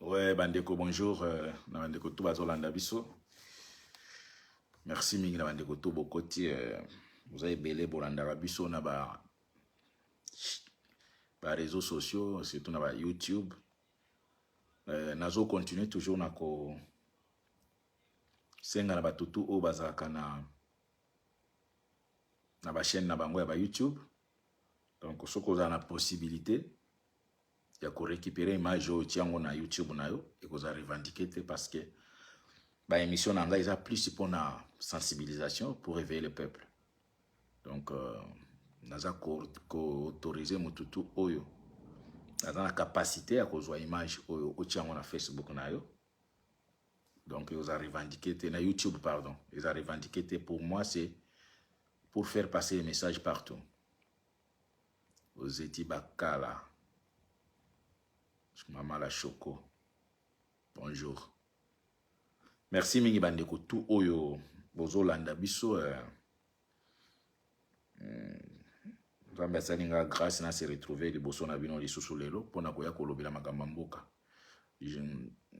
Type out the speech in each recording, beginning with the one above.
Ouais, bandeko, bonjour. Na bandeko tout bazolanda biso. Merci mingi na bandeko tout bokoti. Boza ebele bolandaka biso na ba réseaux sociaux, surtout na ba YouTube. Nazo continuer toujours na ko senga na bato tout oyo bazalaka na ba chaîne na bango ya ba YouTube. Donc soki ozala na possibilité ya korécupérer image oyo, otia yango na YouTube na yo, ekozala revendiqué te, parce que baémission na ngai eza plus mpona sensibilisation, pour réveiller le peuple. Donc naza koautoriser motu tout oyo aza na capacité ya kozwa image oyo, otia yango na Facebook na yo. Donc eza revendiqué te na YouTube, pardon, eza revendiqué te. Pour moi, c'est pour faire passer les messages partout. Ozeti Bakala, Mama la Choco, bonjour. Merci mingi bandeko tout oyo bozolanda biso. Nzambe asali nga grâce na se retrouver liboso na bino lisusu lelo mpona koya kolobela makambo ya mboka.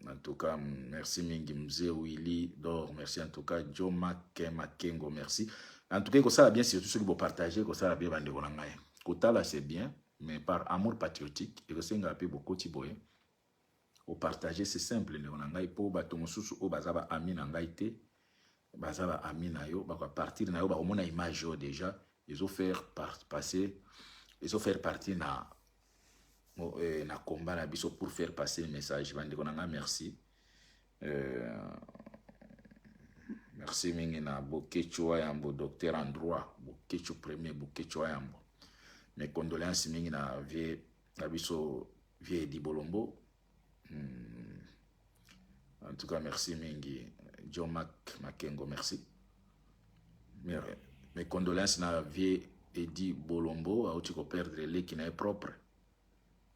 En tout cas, merci mingi Mzee Willy Dor, merci en tout cas Joe Makengo, merci. En tout cas, ekosala bien, surtout soki bopartage, ekosala bien, bandeko na ngai. Kotala, c'est bien, mais par amour patriotique, ekosengaka mpe bokoti boye, opartage. C'est simple, ndeko na ngai, mpo bato mosusu oyo baza baami na ngai te, baza baami na yo, bakopartir na yo, bakomona image oyo déjà ezofaire passer, ezofaire partie na combat na biso pour faire passer message. Bandeko na ngai, merci. Merci mingi na Bokechu Wayambo, docteur en droit, Bokechu premier, Bokechu Wayambo. Mes condoléances mingi na vieux na biso, vieux Edi Bolombo. En tout cas, merci mingi John Mac Makengo, merci. Mes condoléances na vieux Edi Bolombo, auti koperdre leki na ye propre.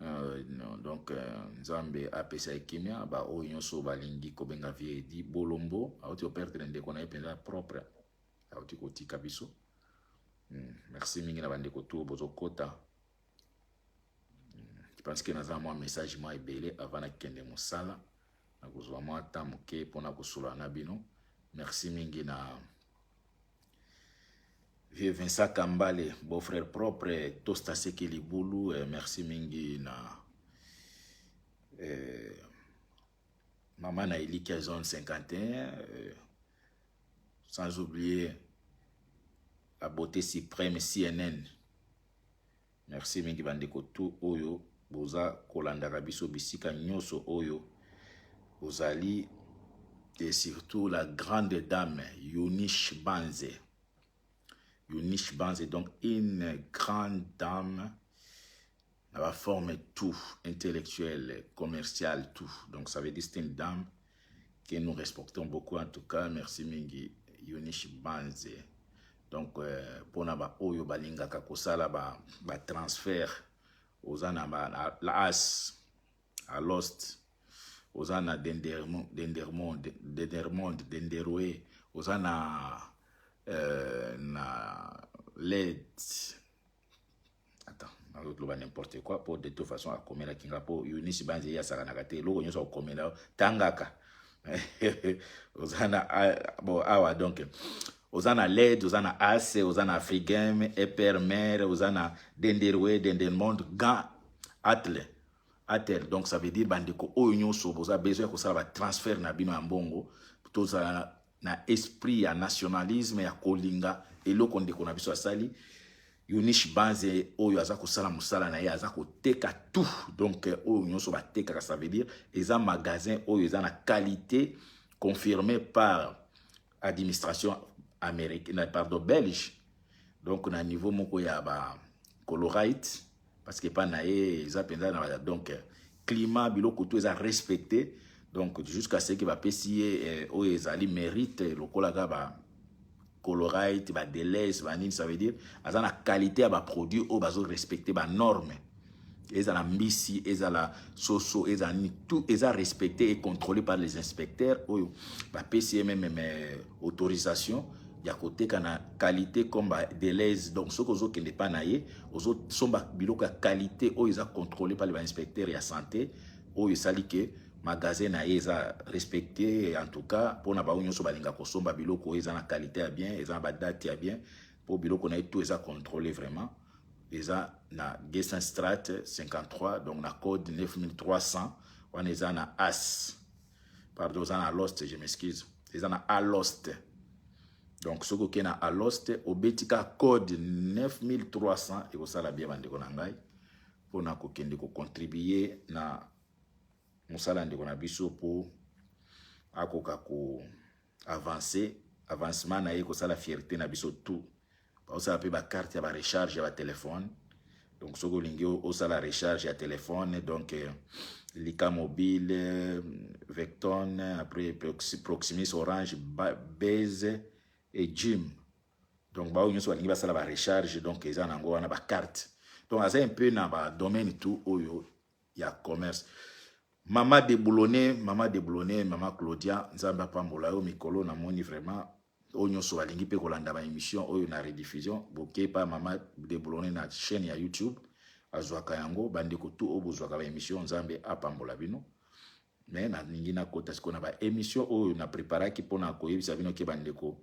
Non, donc Nzambe apesa ye kimia. Baoyo nyonso balingi kobenga vieux Edi Bolombo, auti koperdre ndeko na ye mpenza propre, auti kotika biso. Merci mingi na bandeko tout bozokota. Je pense que naza mwa message mwa ebele avant nakende mosala, nakozwa mwa temps moke mpona kosolola na bino. Merci mingi na vieux Vincent Kambale, beau-frère propre, Tosta Seki Libulu. Merci mingi na mama na Elikia zone 51, sans oublier la beauté suprême CNN. Merci mingi bandeko tout oyo boza kolandaka biso bisika nyonso oyo bozali, et surtout la grande dame Yunish Banze. Yunish Banze, donc une grande dame na baforme tout, intellectuelle, commerciale, tout. Donc ça veut dire, c'est une dame que nous respectons beaucoup. En tout cas, merci mingi Yunish Banze. Donc mpona baoyo balingaka kosala batransfert ba, oza na ba, la as a Lost, oza na Dendermonde, Dendermonde, Denderoe, oza na led. Attends, nazoloba n'importe quoi, po de toute façon akomelaki nga, mpo Eunice Banzi ye asakanaka te, eloko nyonso akokomela tangaka. Oza na, bon, awa donc oza na led, oza na ace, oza na Afrigem, epermer, oza na Denderwe, Dendermonde, gan atle atel. Donc ça veut dire, bandeko oyo nyonso boza besoin ya kosala batransfert na bino ya mbongo, tozala na esprit ya nationalisme, ya kolinga eloko ndeko na biso asali, Yunish Banze, oyo aza kosala mosala na ye, aza koteka tout. Donc oyo nyonso batekaka, ça veut dire eza magasin oyo eza na qualité confirmée par administration américaine, pardon, belge, donc na niveau moko ya ba Colruyt, parce que epa na ye eza mpenza na, donc climat, biloko tout eza respecté. Donc jusqu'à ce que bapesi ye oyo ezali mérite lokola kaka ba Colruyt, baDelhaize, banini. Ça veut dire aza na qualité ya baproduit oyo bazorespecte banorme, ezala mbisi, ezala soso, ezala nini, tout eza respecté et contrôlé par les inspecteurs oyo bapesi ye même autorisation ya koteka na qualité comme baDelhaize. Donc soki ozokende epa na ye, ozosomba biloko ya qualité oyo eza contrôlé par les bainspecteur ya santé, oyo esali ke Magasin na ye eza respecté en tout cas mpona bango nyonso balinga kosomba biloko oyo eza na qualité ya bien, eza na badate ya bien, mpo biloko na ye tout eza contrôlé vraiment. Eza na Gessenstraat 53, donc na code 9300 wana. Eza na As, pardon, eza na Alost, je m'excuse, eza na Alost. Donc soki okei na Alost, obeti ka code 9300, ekosala bien, bandeko na ngai, mpona kokende kocontribuer na mosala ya ndeko na biso, mpo akoka ko avancer. Avancement na ye kosala fierté na biso tout. Baosala mpe bacarte ya barecharge ya batelefone. Donc soki olingi osala recharge ya telefone, donc Lika Mobile, Vecton, après Proximus, Orange, Base et Jim. Donc bao nyonso balingi basala barecharge, donc eza nango wana bacarte. Donc aza un peu na badomaine tout oyo ya commerce. Mama de Boulonais, mama de Boulonais, mama Claudia, Nzambe apambola yo. Mikolo namoni vraiment, oyo nyonso balingi mpe kolanda baémission oyo na rediffusion, bokepa mama de Boulonais na chaîne ya YouTube, azwaka yango. Bandeko tu oyo bozwaka baémission, Nzambe apambola bino. Me nalingi nakota sikoyo na baémission oyo na préparaki mpona koyebisa bino ke bandeko,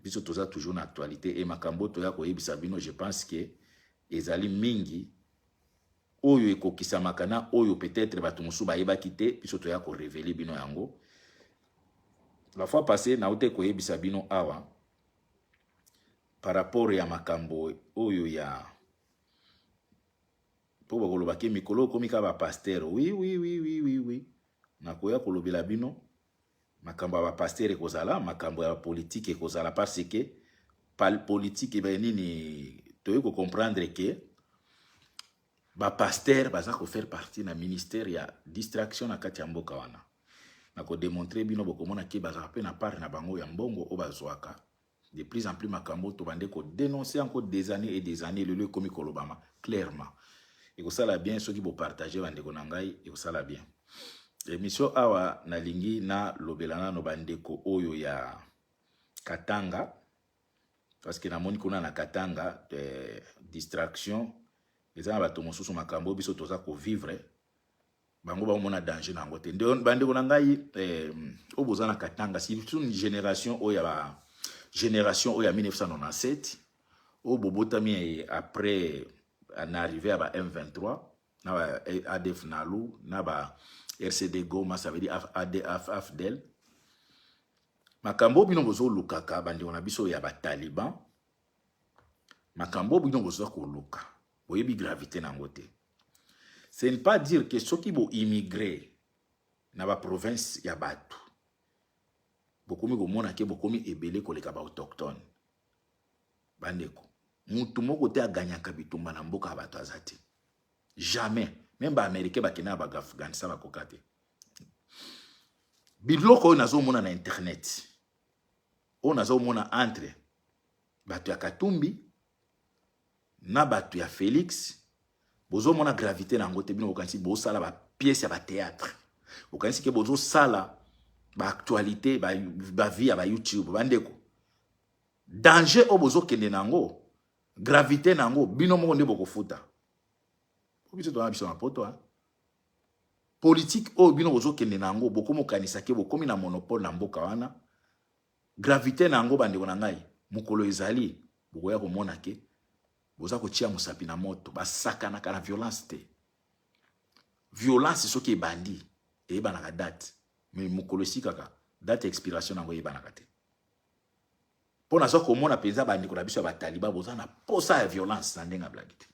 biso toza toujours na actualité e makambo toya koyebisa bino, je pense ke ezali mingi oyo ekokisamaka na oyo peut-être bato mosusu bayebaki te. Biso toya korévéler bino yango. La fois passée nauti koyebisa bino awa par rapport ya makambo oyo ya mpo bakolobaki mikolo okomi kaka bapasteur. Oui, nakoya kolobela bino makambo ya bapasteur, ekozala makambo ya bapolitike, ekozala parce que politique ebe nini. Toyei kocomprendre ke bapasteur baza kofaire partie na ministère ya distraction na kati ya mboka wana. Na kodémontrer bino, bokomona ke bazalaka mpe na part na bango ya mbongo oyo bazwaka de plus en plus. Makambo tobande kodénoncer encore des années et des années, lelo ekomi kolobama clairement. Ekosala bien soki bopartager, bandeko na ngai, ekosala bien. Émission awa nalingi nalobela nano bandeko oyo ya Katanga, parce que namoni kuna na Katanga distraction eza na bato mosusu. Makambo oyo biso toza kovivre, bango baomona danger na yango te. Bandeko na ngai oyo boza na Katanga, surtout génération oyo ya ba génération oyo ya 1997, oyo bobotami après na arrivé ya ba M23 na ba ADF NALU na ba RCD Goma, ça veut dire ADF AFDL, makambo oyo bino bozolukaka, bandeko na biso ya bataliban, makambo oyo bino boza koluka, boyebi gravité na yango te. Ce n'est pas dire que soki boimmigrer na baprovince ya bato, bokomi komona ke bokomi ebele koleka baautochtone. Bandeko, mutu moko te aganyaka bitumba na mboka ya bato, aza te, jamais. Même baaméricain bakende na baafghanistan, bakoka te. Biloko oyo nazomona na internet, oyo nazomona entre bato ya Katumbi na bato ya Félix, bozomona gravité na yango te. Bino bokanisi bosala bapièce ya bathéâtre, bokanisi ke bozosala baactualité, bavie ya bayoutube. Bandeko, danger oyo bozokende na yango, gravité na yango, bino moko nde bokofuta. Biso tona biso na poto, hein? Politique oyo bino bozokende na yango, bokomi okanisa ke bokomi na monopole na mboka wana, gravité na yango, bandeko na ngai, mokolo ezali bokoya komona ke boza kotia mosapi na moto. Basakanaka na violence te. Violence soki ebandi, eyebanaka date, mais mokolo esikaka, date expiration nango eyebanaka te. Mpo naza komona mpenza bandeko na biso ya bataliba, boza na posa ya violence na ndenge ya blague te,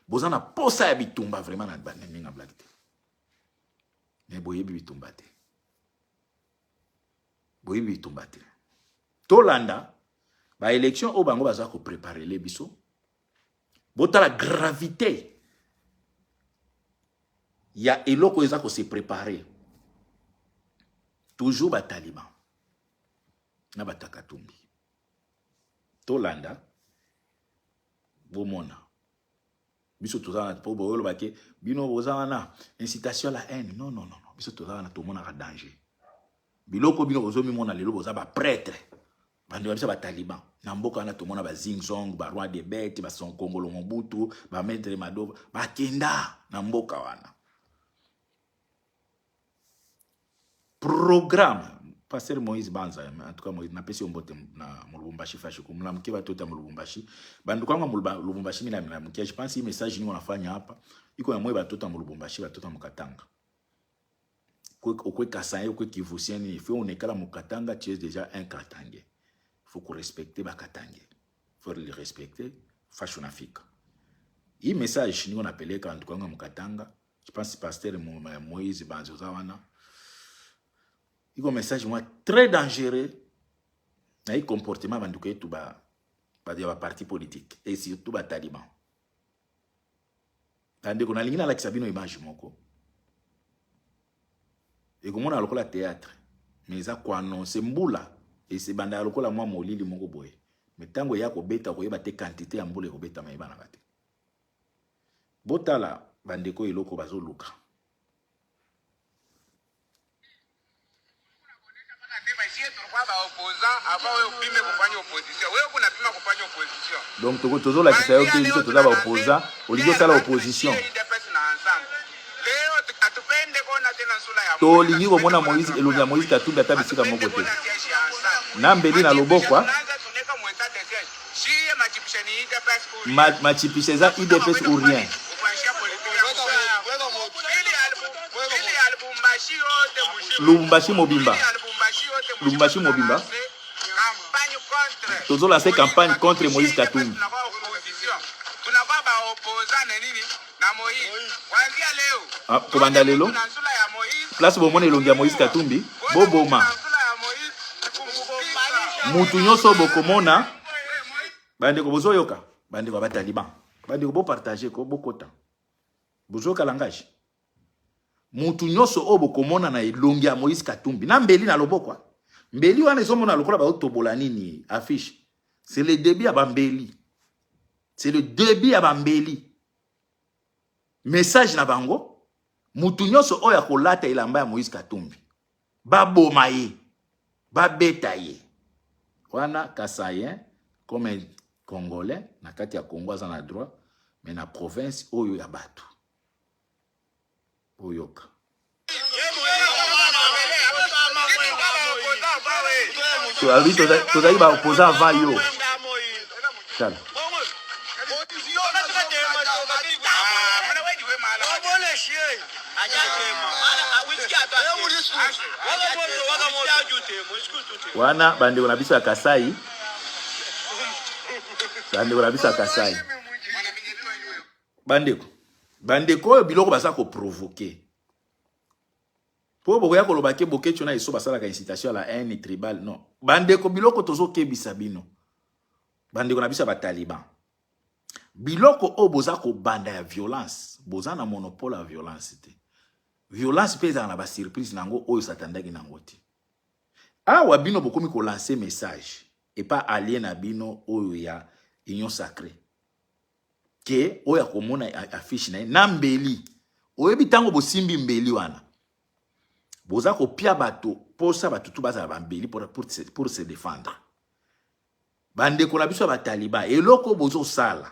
boza na posa ya bitumba vraiment na ndenge ya blague te, mais boyebi bitumba te, boyebi bitumba te. Tolanda baélection oyo bango baza kopréparer biso, botala gravité ya eloko oyo eza kose préparer. Toujours bataliban na batakatumbi. Tolanda, bomona biso toza wana mpo boyoloba ke bino boza wana incitation à la haine. Non, non, non, biso toza wana, tomonaka danger. Biloko bino bozomimona lelo, boza baprêtre, bandeko biso bataliban na mboka wana, tomona bazingzong, baroi de bete, basonkongolo Mobutu, bamaître Madova bakenda na mboka wana. Programme Pasteur Moïse Banza, en tout cas Moïse napesi yo mbote na Lubumbashi fashi kumlamke batoto ya Lubumbashi. Banduku wangu wa Lubumbashi mimi namlamkia. Je pense hii message niko nafanya hapa iko ya mwe batoto ya Lubumbashi, batoto ya Mukatanga. Okwe Kasaï, okwe Kivusien, il faut onekala Mukatanga, tu es déjà un Katangais. Il faut respecter ba Katangais. Il faut les respecter. Fashi unafika. Hii message niko napeleka ndugu wangu Mukatanga. Je pense Pasteur Moïse Banza oza wana. Iko message moi très dangereux na hii comportement banduku yetu ba ba ya ba parti politique et surtout ba taliban. Bandeko, nalingi nalakisa bino image moko ekomona lokola théâtre, mais eza koannonce mbula. Esebandaka lokola mwa molili moko boye, mais ntango eya kobeta, koyeba te quantité ya mbula ekobetama, eyebanaka te. Botala bandeko, eloko bazoluka. Donc tozolakisa yo te, biso toza baopposant, olingi osala opposition. Tolingi komona Moïse, elongi ya Moïse Katumbi ata bisika moko te, na mbeli na loboko. Machipisha eza UDPS ou rien. Lubumbashi mobimba, Lubumbashi mobimba tozolanse campagne contre Moïse Katumbi. Ah, kobanda lelo, place bomona elongi ya Moïse Katumbi, boboma mutu nyonso bokomona. Bandeko, bozoyoka? Bandeko ya bataliban, bandeko, bopartage ko bokota, bozoyoka langage? Mutu nyonso oyo bokomona na elongi ya Moïse Katumbi na mbeli na loboko, mbeli wana ezomona lokola baotobola nini, affiche, c'est le début ya bambeli, c'est le début ya bambeli. Message na bango: mutu nyonso oyo akolata elamba ya Moïse Katumbi, baboma ye, babeta ye. Wana Kasaïen comme un Congolais na kati ya Congo aza na droit, mais na province oyo ya bato, oyoka. Tozali baopposant avant yo. Tala. Wana bandeko na biso ya Kasai, bandeko na biso ya Kasai, bandeko oyo biloko baza koprovoke mpo bokoya koloba ke Boketshu na Eso basalaka incitation à la haine tribale. Non, bandeko, biloko tozokebisa bino, bandeko na biso ya bataliban, biloko oyo boza kobanda ya violence, boza na monopole ya violence te. Violence mpe ezala na basurprise nango oyo satandaki nango te. Awa bino bokomi kolancer message epa allié na bino oyo ya Union sacrée ke oyo akomona affiche na ye na mbeli, oyebi, ntango bosimbi mbeli wana, boza kopia bato posa bato tu bazala bambeli pour se défendre. Bandeko na biso ya bataliban, eloko bozosala,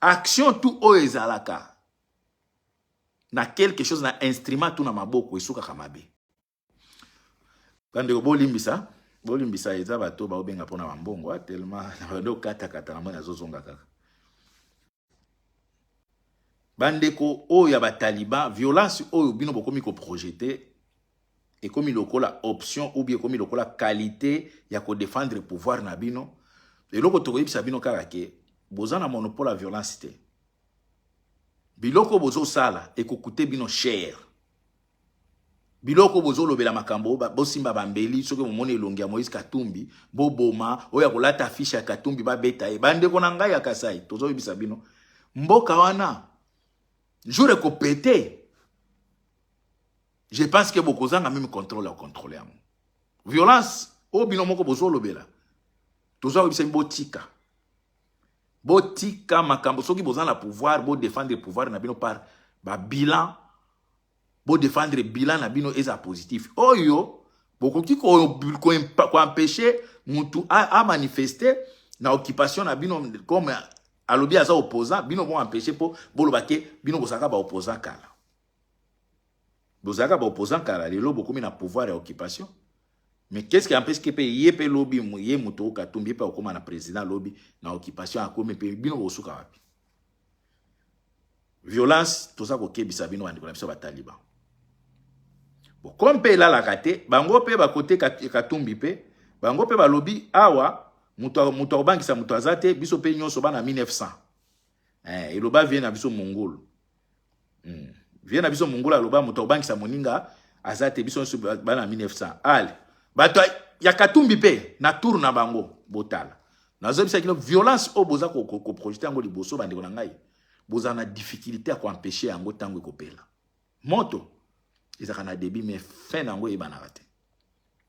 action tu oyo ezalaka na quelque chose na instrument tu na maboko, esukaka mabe. Bandeko, bolimbisa, bolimbisa, eza bato baobenga mpona bambongo tellement bando okatakata na moi, nazozonga kaka. Bandeko oyo ya bataliban, violence oyo bino bokomi koprojeter ekomi lokola option ou bien ekomi lokola qualité ya kodéfendre pouvoir na bino. Eloko tokoyebisa bino kaka ke boza na monopole ya violence te. Biloko bozosala ekokute bino cher. Biloko bozolobela, makambo bosimba bambeli, soki bomoni elongi ya Moïse Katumbi, boboma, oyo akolata affiche ya Katumbi, babeta ye. Bandeko na ngai ya Kasai, tozoyebisa bino, mboka wana jour ekopete, je pense que bokozanga même contrôle ya contrôle yango. Violence oyo bino moko bozolobela, tozoyebisa bino, botika, botika makambo. Soki boza na pouvoir, bodéfendre pouvoir na bino par babilan, bodéfendre bilan na bino eza positif. Oyo bokoki koempêche mutu amanifeste na occupation na bino, comme alobi aza opposant, bino boempêche mpo boloba ke bino bozalaka baopposant kala. Bozalaka baopposant kala, lelo bokomi na pouvoir ya occupation. Mais qu'est-ce qui empêche que mpe ye mpe lobi, ye moto oyo Katumbi, ye mpe akokóma na président lobi na occupation, akomi mpe, bino bosuka wapi? Violence, toza kokebisa bino, bandeko na biso bataliban. Bon, comme mpe elalaka te, bango mpe bakote Katumbi mpe bango mpe balobi awa moto moto akobangisa moto aza te. Biso mpe nyonso bana 1900. Eloba vieux na biso Mongulu. Vieux na biso Mongulu aloba moto akobangisa moninga aza te, biso nyonso bana 1900. Ale, bato ya Katumbi mpe na tour na bango, botala, nazoyebisa kino violence oyo boza koprojeter yango liboso. Bandeko na ngai, bozala na difficulté ya koempêcher yango. Ntango ekopela moto, ezalaka na début, mais fin na yango eyebanaka te.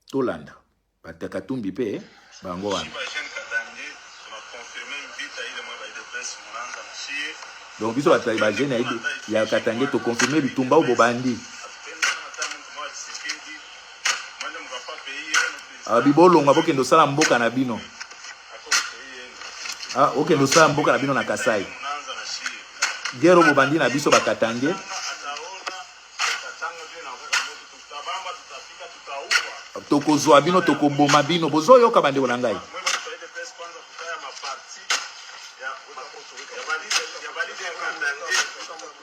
Tolanda bato ya Katumbi mpe bango wana. Shi ba jeune Katangais tunaconfirme vita ile mwa ba UDPS munaanza na shie. Donc biso bato ya bajeune ya Katangais toconfirme bitumba oyo bobandi. Hatupendi sana hata mtu mmoja Tshisekedi mwende mkafa pays yenu président. Abi bolongwa, bokende osala mboka na bino. Ako pays yenu. Ah, okende osala mboka na bino na Kasai. Munaanza na shie. Guerre oyo bobandi na biso bakatangais. Ataona Katanga vile na wakaka moto, tutabamba, tutafika, tutaua. Tokozwa bino, tokoboma bino. Bozoyoka, bandeko na ngai? Mwe batu ya UDPS kwanza kutaya maparti ya baleader Katangais.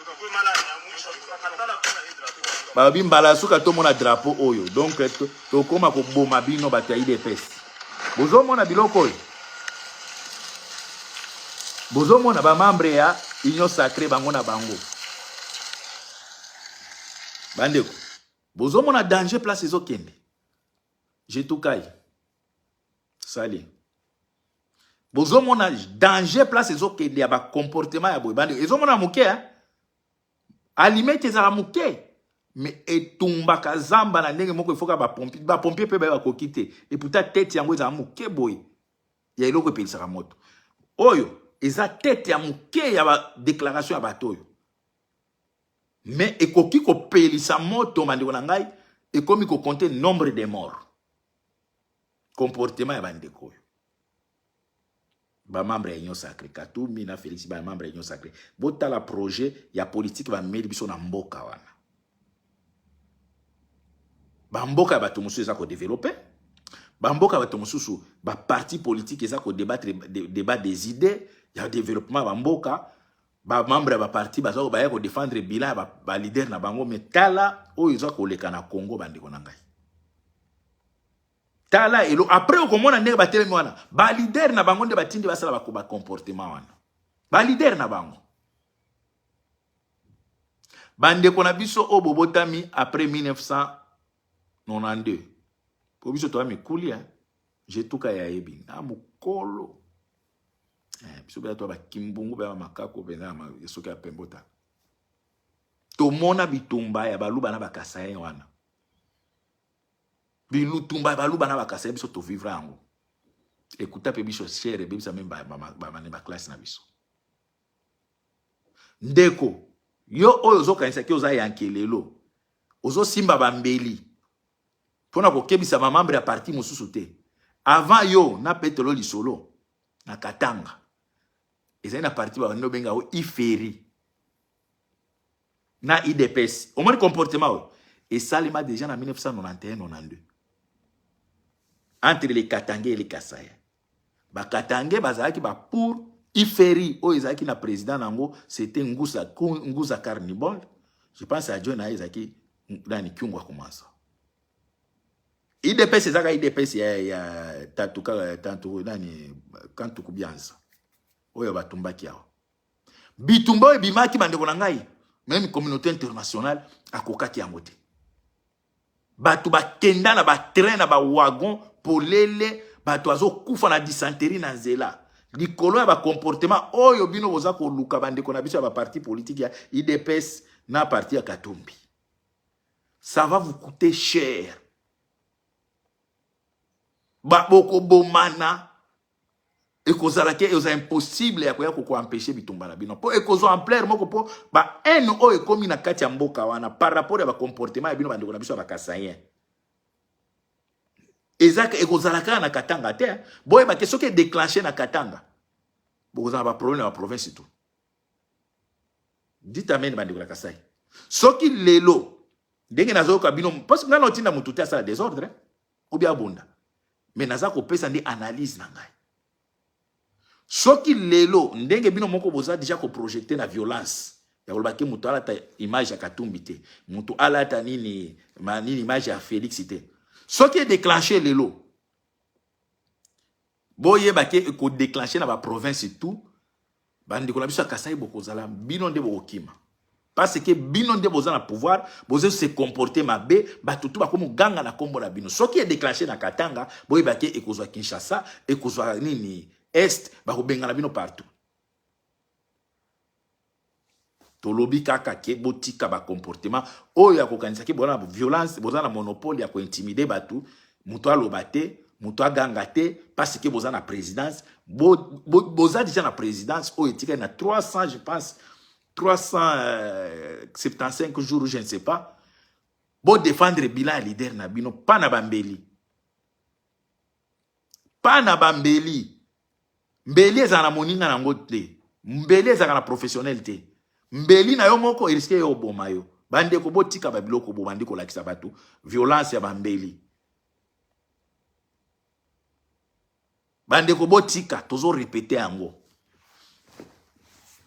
Tukue mara ya mwisho tutakatala kuna hii drapeau. Balobi mbala ya suka tomona drapeau oyo. Donc tokóma koboma bino, bato ya UDPS. Bozomona biloko oyo, bozomona bamembre ya Union sacrée, bango na bango. Bandeko, bozomona danger place ezokende. Jetukai sali, bozomona danger place ezokende ya bacomportement ya boye. Bandeko, ezomona moke, hein? Allumette ezala moke, mais etumbaka zamba na ndenge moko efoka bapompier, bapompier mpe baye bakoki te. Et pourtant tête yango ezala moke boye ya eloko epelisaka moto oyo, eza tête ya moke ya badéclaration ya bato oyo, mais ekoki kopelisa moto. Bandeko na ngai, ekomi kocompter nombre de morts, comportement ya bandeko oyo, bamembre ya Union sacrée, Katumbi na Félix, bamembre ya Union sacrée. Botala projet ya politique bameli biso na mboka wana. Bamboka ya bato mosusu eza kodévelopper, bamboka ya bato mosusu, baparti politique eza kodébattre débat des idées ya développement ya bamboka. Bamembre ya baparti baza baya kodéfendre bilan ya baleader na bango. Mais tala oyo eza koleka na Congo, bandeko na ngai. Tala elo après, okomona ndenge batelemi wana, baleader na bango nde batindi basala bacomportement wana, baleader na bango. Bandeko na biso oyo bobotami après 1992, po biso toya mikuli, jetuka yayebi na mokolo biso mpenza toya bakimbungu mpe bamakako mpenza soki ya pembota. Tomona bitumba ya Baluba na Bakasaye wana, bilutumba ya Baluba na Bakasaye, biso tovivre yango. Ekuta mpe biso cher, ebebisa même bamane baclasse na biso. Ndeko, yo oyo ozokanisaki oza yanke, lelo ozosimba bambeli mpona kokebisa bamembre ya parti mosusu te. Avant yo na petelo lisolo na Katanga, ezali na parti babandi obenga yango Iferi na UDPS. Omoni comportement oyo esalema déjà na 1991 92 entre les Katangais et les Kasaïens. Bakatangais bazalaki bapour Iferi oyo ezalaki na président nango, c'était Nguza, Nguza Karl-i-Bond, je pense. Adjoint na ye ezalaki nani? Kyungu wa Kumwanza. UDPS ezaka UDPS ya tatuka tantu nani, Kantuku Bianza oyo batumbaki awa. Bitumba oyo ebimaki, bandeko na ngai, même communauté internationale akokaki yango te. Bato bakenda na batrain, na bawagon polele, bato azokufa na dysenterie na nzela likolo ya bacomportement oyo bino boza koluka. Bandeko na biso ya baparti politique ya UDPS na parti ya Katumbi, ça va vous coûter cher. Bokobomana, ekozala ke eza impossible ya koya kokoempêcher bitumba na bino, mpo ekozwa ampleur moko, mpo bahaine oyo ekómi na kati ya mboka wana par rapport ya bacomportement ya bino, bandeko na biso ya bakasaïen. Eza ekozala kaka na Katanga te. Boyeba ke soki edéclenche na Katanga, bokozala baproblème na baprovince tout. Dites amen, bandeko na Kasai. Soki lelo Ndenge nazoyoka bino, parce que ngai naotinda motu te asala desordre obi abunda, mais naza kopesa nde analyse na ngai. Soki lelo ndenge bino moko boza deja koprojecte na violence ya koloba ke moto alata image ya Katumbi te, moto alata nini ma nini image ya Felix te, soki edeclenche lelo, boyeba ke ekodeclenche na baprovince tout. Bandeko na biso ya Kasai, bokozala bino nde bokokima, parce que bino nde boza na pouvoir, bozo se comporter mabe. Bato tu bakomi ganga na kombo na bino. Soki edeclenche na Katanga, boyeba ke ekozwa Kinshasa, ekozwa nini Est, bakobengana bino partout. Tolobi kaka ke botika bacomportement oyo ya kokanisa ke boza na violence, boza na monopole ya kointimide bato, moto aloba te, moto aganga te, parce que boza na présidence. Boza déjà na présidence oyo etikali na 300, je pense 375 jours, je ne sais pas. Bodefendre bilan ya leader na bino, pa na bambeli, pa na bambeli. Mbeli ezala na moninga nango te, mbeli ezalaka na professionnel te. Mbeli na yo moko eriske yo oboma yo. Bandeko, botika babiloko bobandi kolakisa bato violence ya bambeli. Bandeko, botika, tozorepete yango.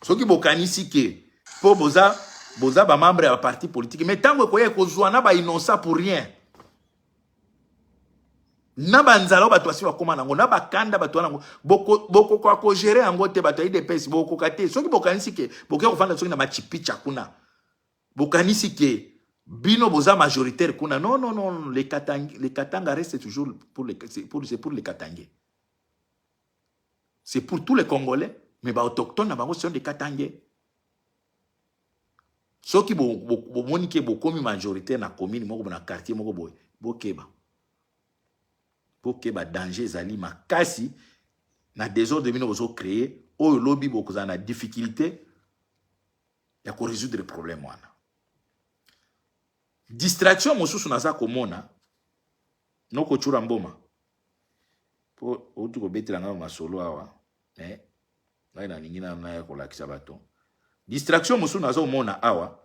Soki bokanisi ke mpo boza bamembre ya baparti politique, mais ntango ekoya, ekozwa na bainnocent pour rien, na banzala oyo bato basi bakóma nango, na bakanda bato wana yango, bokoka kogérer yango te. Bato ya UDPS, bokoka te. Soki bokanisi ke bokoki kofanda soki na machipicha kuna, bokanisi ke bino boza majoritaire kuna, non, non, non. Les Katanga, les Katanga reste toujours pour les c'est pour les Katangais, c'est pour tous les Congolais, mais baautochtone na bango sont des Katangais. Soki bomoni ke bokomi majoritaire na commune moko, na quartier moko boye, bokeba, bokeba, danger ezali makasi na désordre bino bozocréer oyo. Lobi bokozala na difficulté ya korésoudre problème wana. Distraction mosusu naza komona, nokocura mboma mpo outi kobetela ngai masolo awa, eh, ngai nalingi nanu naya kolakisa bato. Distraction mosusu naza komona awa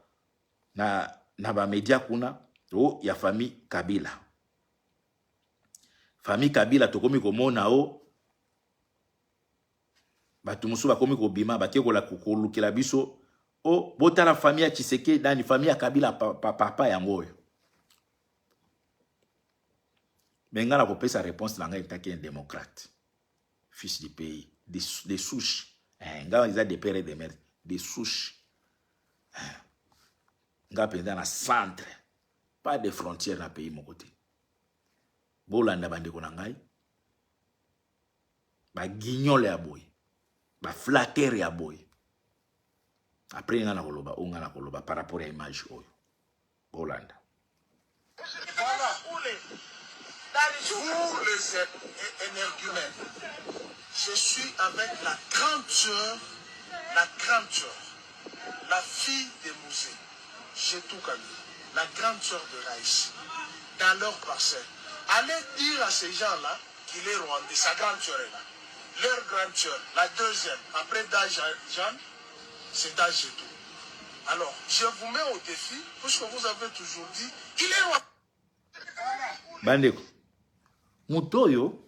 na bamedia kuna o ya famille Kabila. Famille Kabila, tokomi komona o bato mosusu bakomi kobima, bake kolukela biso o botala famille ya Tshisekedi, nani, famille ya Kabila, papa pa, pa yango oyo. Me ngai nakopesa réponse na ngai etaki un démocrate, fils du pays de souche, eh, ngai eza de père et de mère de souche, eh, ngai mpenza na centre, pas de frontière na pays moko te. Bolanda, bandeko na ngai, baguignol ya boye, baflatter ya boye. Après ngai na koloba oyo ngai na koloba par rapport ya image oyo, bolanda. Voilà. Vous les énergumènes, je suis avec la grande sœur, la grande sœur, la fille de Mzee, Jetou Kami, la grande sœur de Raïs, dans leur parcelle. Allez dire à ces gens-là qu'il est rwandais, sa grande sœur est là. Leur grande sœur, la deuxième, après Jeanne, c'est Jetou. Alors, je vous mets au défi, puisque vous avez toujours dit qu'il est rwandais. Bandeko, moto oyo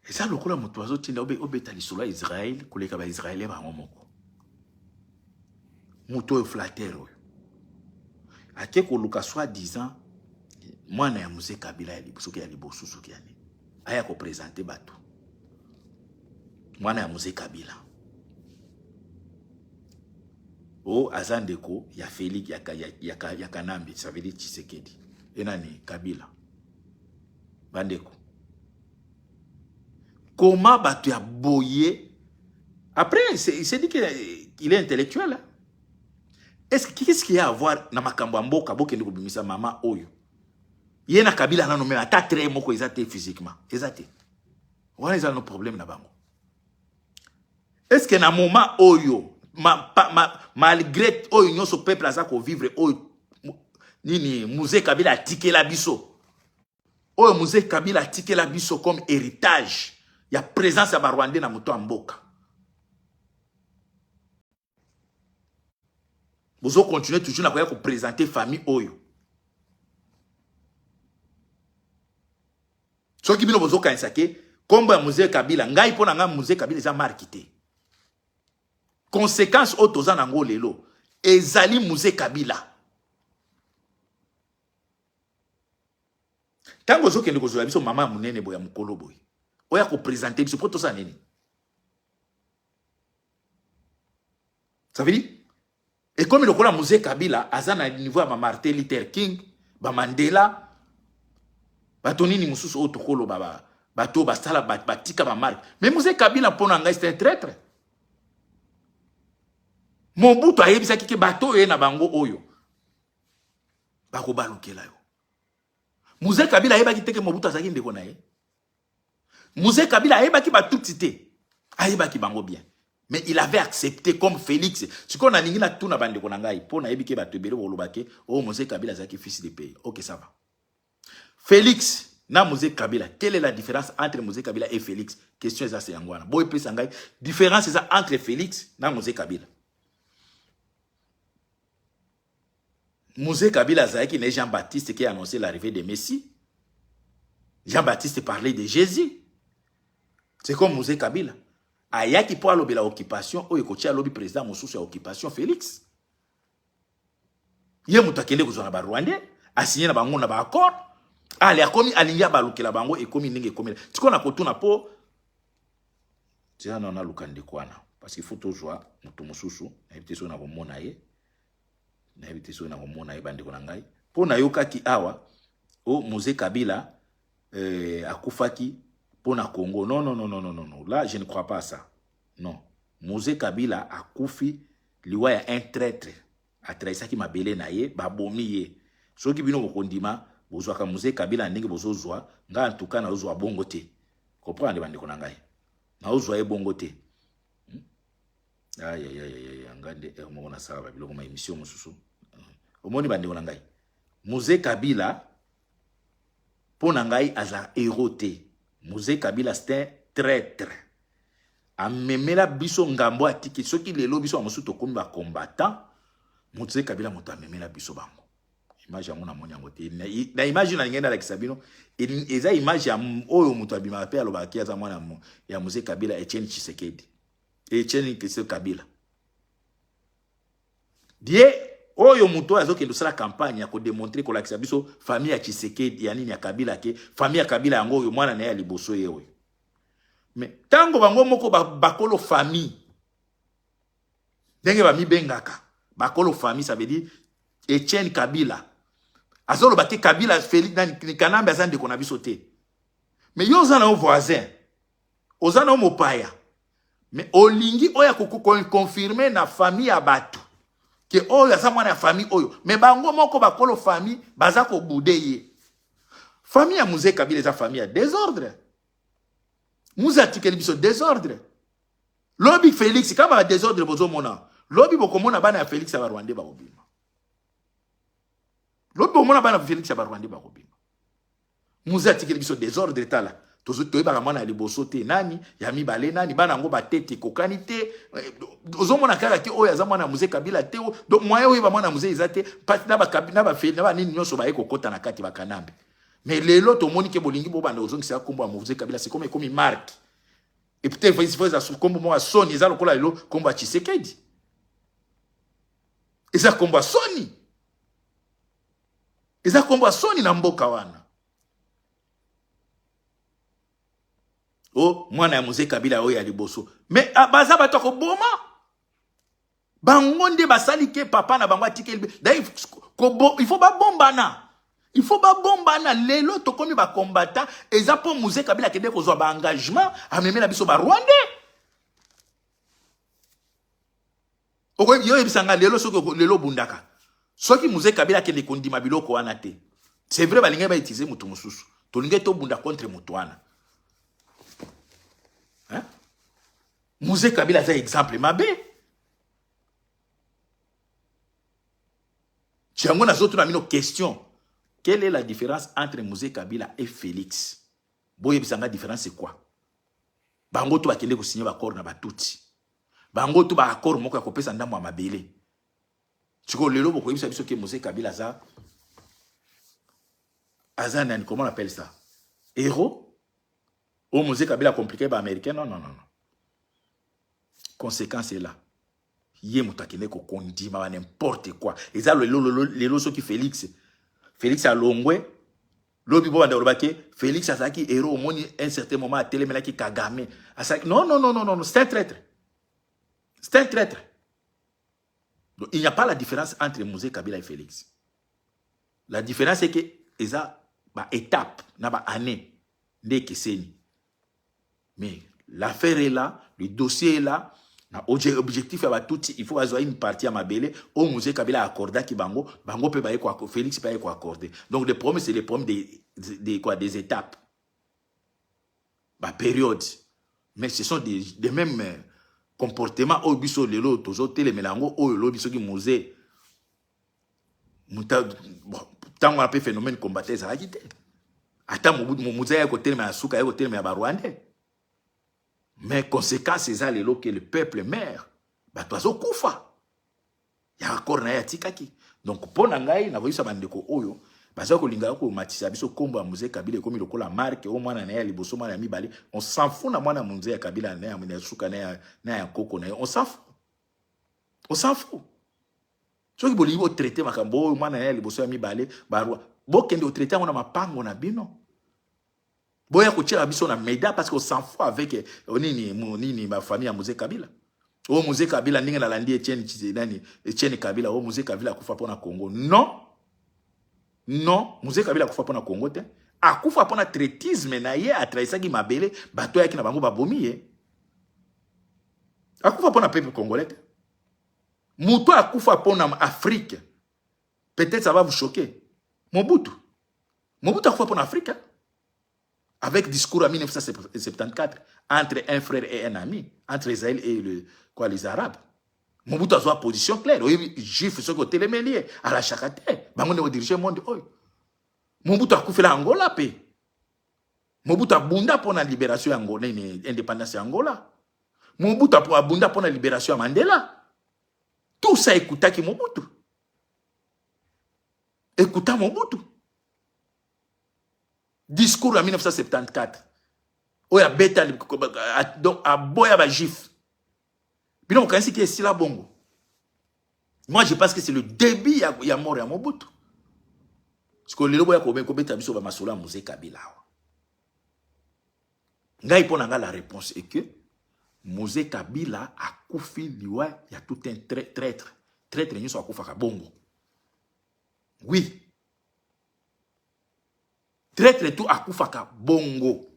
eza lokola moto azotinda obeta lisolo ya Israel koleka baisraélien bango moko. Moto oyo, flatteur oyo, ake koluka soi disant mwana ya Mzee Kabila ya soki ya liboso, soki ya nini, aya koprésenter bato mwana ya Mzee Kabila o aza ndeko ya Félix ya Kanambe, ça veut dire Tshisekedi enani Kabila. Bandeko, comment bato ya boye? Après, il s'est dit qu'il est intellectuel, hein? Est-ce qu'est-ce qu'il y a à voir na makambo ya mboka? Bokende kobimisa mama oyo, ye na Kabila nano même ata trait moko eza te, physiquement eza te. Wana eza no problème na bango. Est-ce que na moment oyo, malgré oyo nyonso peuple aza kovivre, oyo nini Mzee Kabila atikela biso, oyo Mzee Kabila atikela biso comme héritage ya présence ya barwandais na moto ya mboka. Bozo continuer toujours na koya ko présenter famille oyo. Soki bino bozo kanisa ke kombo ya Mzee Kabila, ngai pona ngai Mzee Kabila eza marque te. Conséquence oyo toza nango lelo ezali Mzee Kabila. Tango ozokende kozwa biso mama ya monene boye ya mokolo boye, oya ko présenter biso po tosala nini? Ça veut dire ekomi lokola Mzee Kabila aza na niveau ya ba Martin Luther King, ba Mandela, bato nini mosusu oyo tokoloba ba bato basala batika ba marque. Mais Mzee Kabila mpo na ngai c'est un traître. Mobutu ayebisaki ke bato oyo ye na bango oyo bakobalukela yo. Mzee Kabila ayebaki te ke Mobutu azalaki ndeko na ye. Mzee Kabila ayebaki ba tutsi te. Ayebaki bango bien. Mais il avait accepté comme Félix. Sikoyo nalingi natuna bandeko na ngai mpo nayebi ke bato ebele bokoloba ke oh Mzee Kabila azalaki fils de pays. Ok, ça va. Félix na Mzee Kabila, quelle est la différence entre Mzee Kabila et Félix? Question eza se yango wana. Boyepesa ngai différence eza entre Félix na Mzee Kabila. Mzee Kabila azalaki na Jean-Baptiste qui a annoncé l'arrivée de Messie. Jean-Baptiste parlait de Jésus. C'est comme Mzee Kabila. Ayaki po alobela occupation oyo ekotia lobi président mosusu ya occupation Félix. Ye moto akende kozwa na ba Rwandais, asigné na bango na ba accord. Ale akomi alingi abalukela bango ekomi ndenge ekomi. Tiko na kotuna po tia na naluka ndeko wana parce qu'il faut tozwa moto mosusu nayebi te soki nakomona ye. Nayebi te soki nakomona ye bandeko na ngai. Po nayokaki awa o Mzee Kabila akufaki po na Congo. Non, non, non, non, non, non, non. Là, je ne crois pas à ça. Non. Mzee Kabila akufi liwa ya un traître. Atrahisaki mabele na ye, babomi ye. Soki bino bokondima, bozwaka Mzee Kabila ndenge bozozwa, nga en tout cas nazozwa bongo te. Comprendre bandeko na ngai. Nazozwa ye bongo te. Aïe, aïe, aïe, aïe, aïe, nga nde heure moko nasala ba biloko ma émission mosusu. Omoni bandeko na ngai. Mzee Kabila mpo na ngai aza héros te. Mzee Kabila c'est un traître. Amemela biso ngambo atiki soki lelo biso mosusu tokomi ba combattant. Mzee Kabila moto amemela biso bango. Image yango namoni yango te. Na image na lingi nalakisa bino, eza image ya oyo moto abimaka pe alobaka aza mwana ya Mzee Kabila, Etienne Tshisekedi. Etienne Tshisekedi Kabila. Die oyo moto azokende kosala campagne ya kodemontrer kolakisa biso famille ya Tshisekedi ya nini ya Kabila ke famille ya Kabila yango oyo mwana na ye ya liboso ye oyo. Mais tango bango moko bakolo famille ndenge bamibengaka bakolo famille, ça veut dire Etienne Kabila azoloba te Kabila Félix nani Kanambe aza ndeko na biso te. Mais yo oza na yo voisin, oza na yo mopaya, mais olingi oyo akokonfirme na famille ya bato ke oyo aza mwana ya famille oyo, mais bango moko bakolo famille baza kobude ye. Famille ya Mzee Kabila eza famille ya désordre. Mzee atikeli biso désordre. Lobi Félix kama ba désordre bozomona, lobi bokomona bana ya Félix ya ba Rwandais bakobima. Lobi bomona bana ya Félix ya ba Rwandais bakobima. Mzee atikeli biso désordre tala. Toyebaka mwana ya liboso te nani, ya mibale nani, bana yango batete ekokani te. Ozomona kaka te oyo aza mwana ya Mzee Kabila te. Donc moyen oyeba mwana ya Mzee eza te, pasi na ba Kabila, na ba Félix, na ba nini nyonso baye kokota na kati ba Kanambe. Mais lelo tomoni ke bolingi bobanda ozongisa kombo ya Mzee Kabila, c'est comme ekomi marque. Et peut-être il faut eza kombo moko ya soni, eza lokola lelo kombo ya Tshisekedi. Eza kombo ya soni. Eza kombo ya soni na mboka wana. Oh, mwana ya Mzee Kabila oyo ya liboso. Mais baza bato ya koboma. Bango nde basali ke papa na bango atikeli. D'ailleurs, il faut babombana. Il faut babombana. Lelo tokomi ba combattant. Eza po Mzee Kabila akende kozwa ba engagement, amemela biso ba Rwandais. Okoyebi, yo yebisa nga lelo soki lelo bundaka. Soki Mzee Kabila akende kondima biloko wana te. C'est vrai balingi ba utiliser mutu mosusu. Tolingi tobunda contre mutu wana. Hein? Mzee Kabila aza exemple mabe. Tiango nazotuna mino question. Quelle est la différence entre Mzee Kabila et Félix? Boyebisa nga différence c'est quoi? Bango to bakende ko signer ba accord na batutsi. Bango to ba accord moko ya kopesa ndambo ya mabele. Sikoyo lelo bokoyebisa biso ke Mzee Kabila aza nani? Comment on appelle ça, héros? Oyo Mzee Kabila compliqué baaméricain? Non, non, non, non. Conséquence est là. Ye moto akende kokondima ba n'importe quoi. Eza lelo, lelo soki Félix alongwe, lobi bo banda koloba ke Félix azalaki héros. Omoni, un certain moment atelemelaki Kagame, azalaki. Non, non, non, non, non, c'est un traître, c'est un traître. Donc il n'y a pas la différence entre Mzee Kabila et Félix. La différence, c'est que eza ba étape na ba année nde ekeseni, mais l'affaire est là, le dossier est là. Na objectif ya Batutsi, il faut bazwa une partie ya mabele oyo Mzee Kabila accordaki bango. Bango mpe baye, Félix mpe aye koaccorde. Donc le problème, c'est le problème des quoi, des étapes, bapériode, mais ce sont des mêmes comportements oyo biso lelo tozotelemela yango. Oyo lobi soki Mzee, ntango wana mpe phénomène combattant ezalaki te. Ata Mzee aye kotelemela suka, aye kotelemela Barwandais, mais conséquence eza lelo ke le peuple meurt, bato azokufa ya accord na ye atikaki. Donc mpo na ngai, nakoyebisa bandeko oyo baza kolinga komatisa biso nkombo ya Mzee Kabila, ekomi lokola marke oyo mwana na ye ya liboso, mwana ya mibale, on s'en fout na mwana Mzee ya Kabila na ya suka na ya koko na ye. On s'en fout, on s'en fout. Soki bolingi botraite makambo oyo, mwana na ye ya liboso, ya mibale, baroi, bokende kotraite yango na mapango na bino. Boya kotiela biso na média, parce qu'on s'en fout avec nini nini, bafamille ya Mzee Kabila. Oyo Mzee Kabila, ndenge nalandi Etienne, nani, Etienne Kabila, oyo Mzee Kabila akufa mpona Congo. Non, non, Mzee Kabila akufa mpona Congo te. Akufa mpona traîtrisme na ye, atrahisaki mabele. Bato ayaki na bango babomi ye. Akufa mpona peuple congolais te. Moto akufa mpona Afrique, peut-être ça va vous choquer, Mobutu. Mobutu akufa mpona Afrique, hein? Avec discours en 1974 entre un frère et un ami, entre Israël et quoi, les Arabes. Mobutu azwa position claire. Oyebi, juif soki otelemeli ye, alashaka te. Bango nde odirige monde oyo. Mobutu akufela Angola mpe. Mobutu abunda mpona libération ya Angola, nini, indépendance ya Angola. Mobutu abunda mpona libération ya Mandela. Tout ça ekutaki Mobutu, ekuta Mobutu. Discours ya 1974 oyo abeta, donc aboya bajuif. Bino bokanisi ke esila bongo? Moi, je pense que c'est le début ya mort ya Mobutu. Sikoyo lelo boya kobeta biso bamasolo ya Mzee Kabila awa. Ngai, mpo na ngai, la réponse est que Mzee Kabila akufi liwa ya tout un traître. Traître nyonso akufaka bongo. Oui, traître tout akufaka bongo.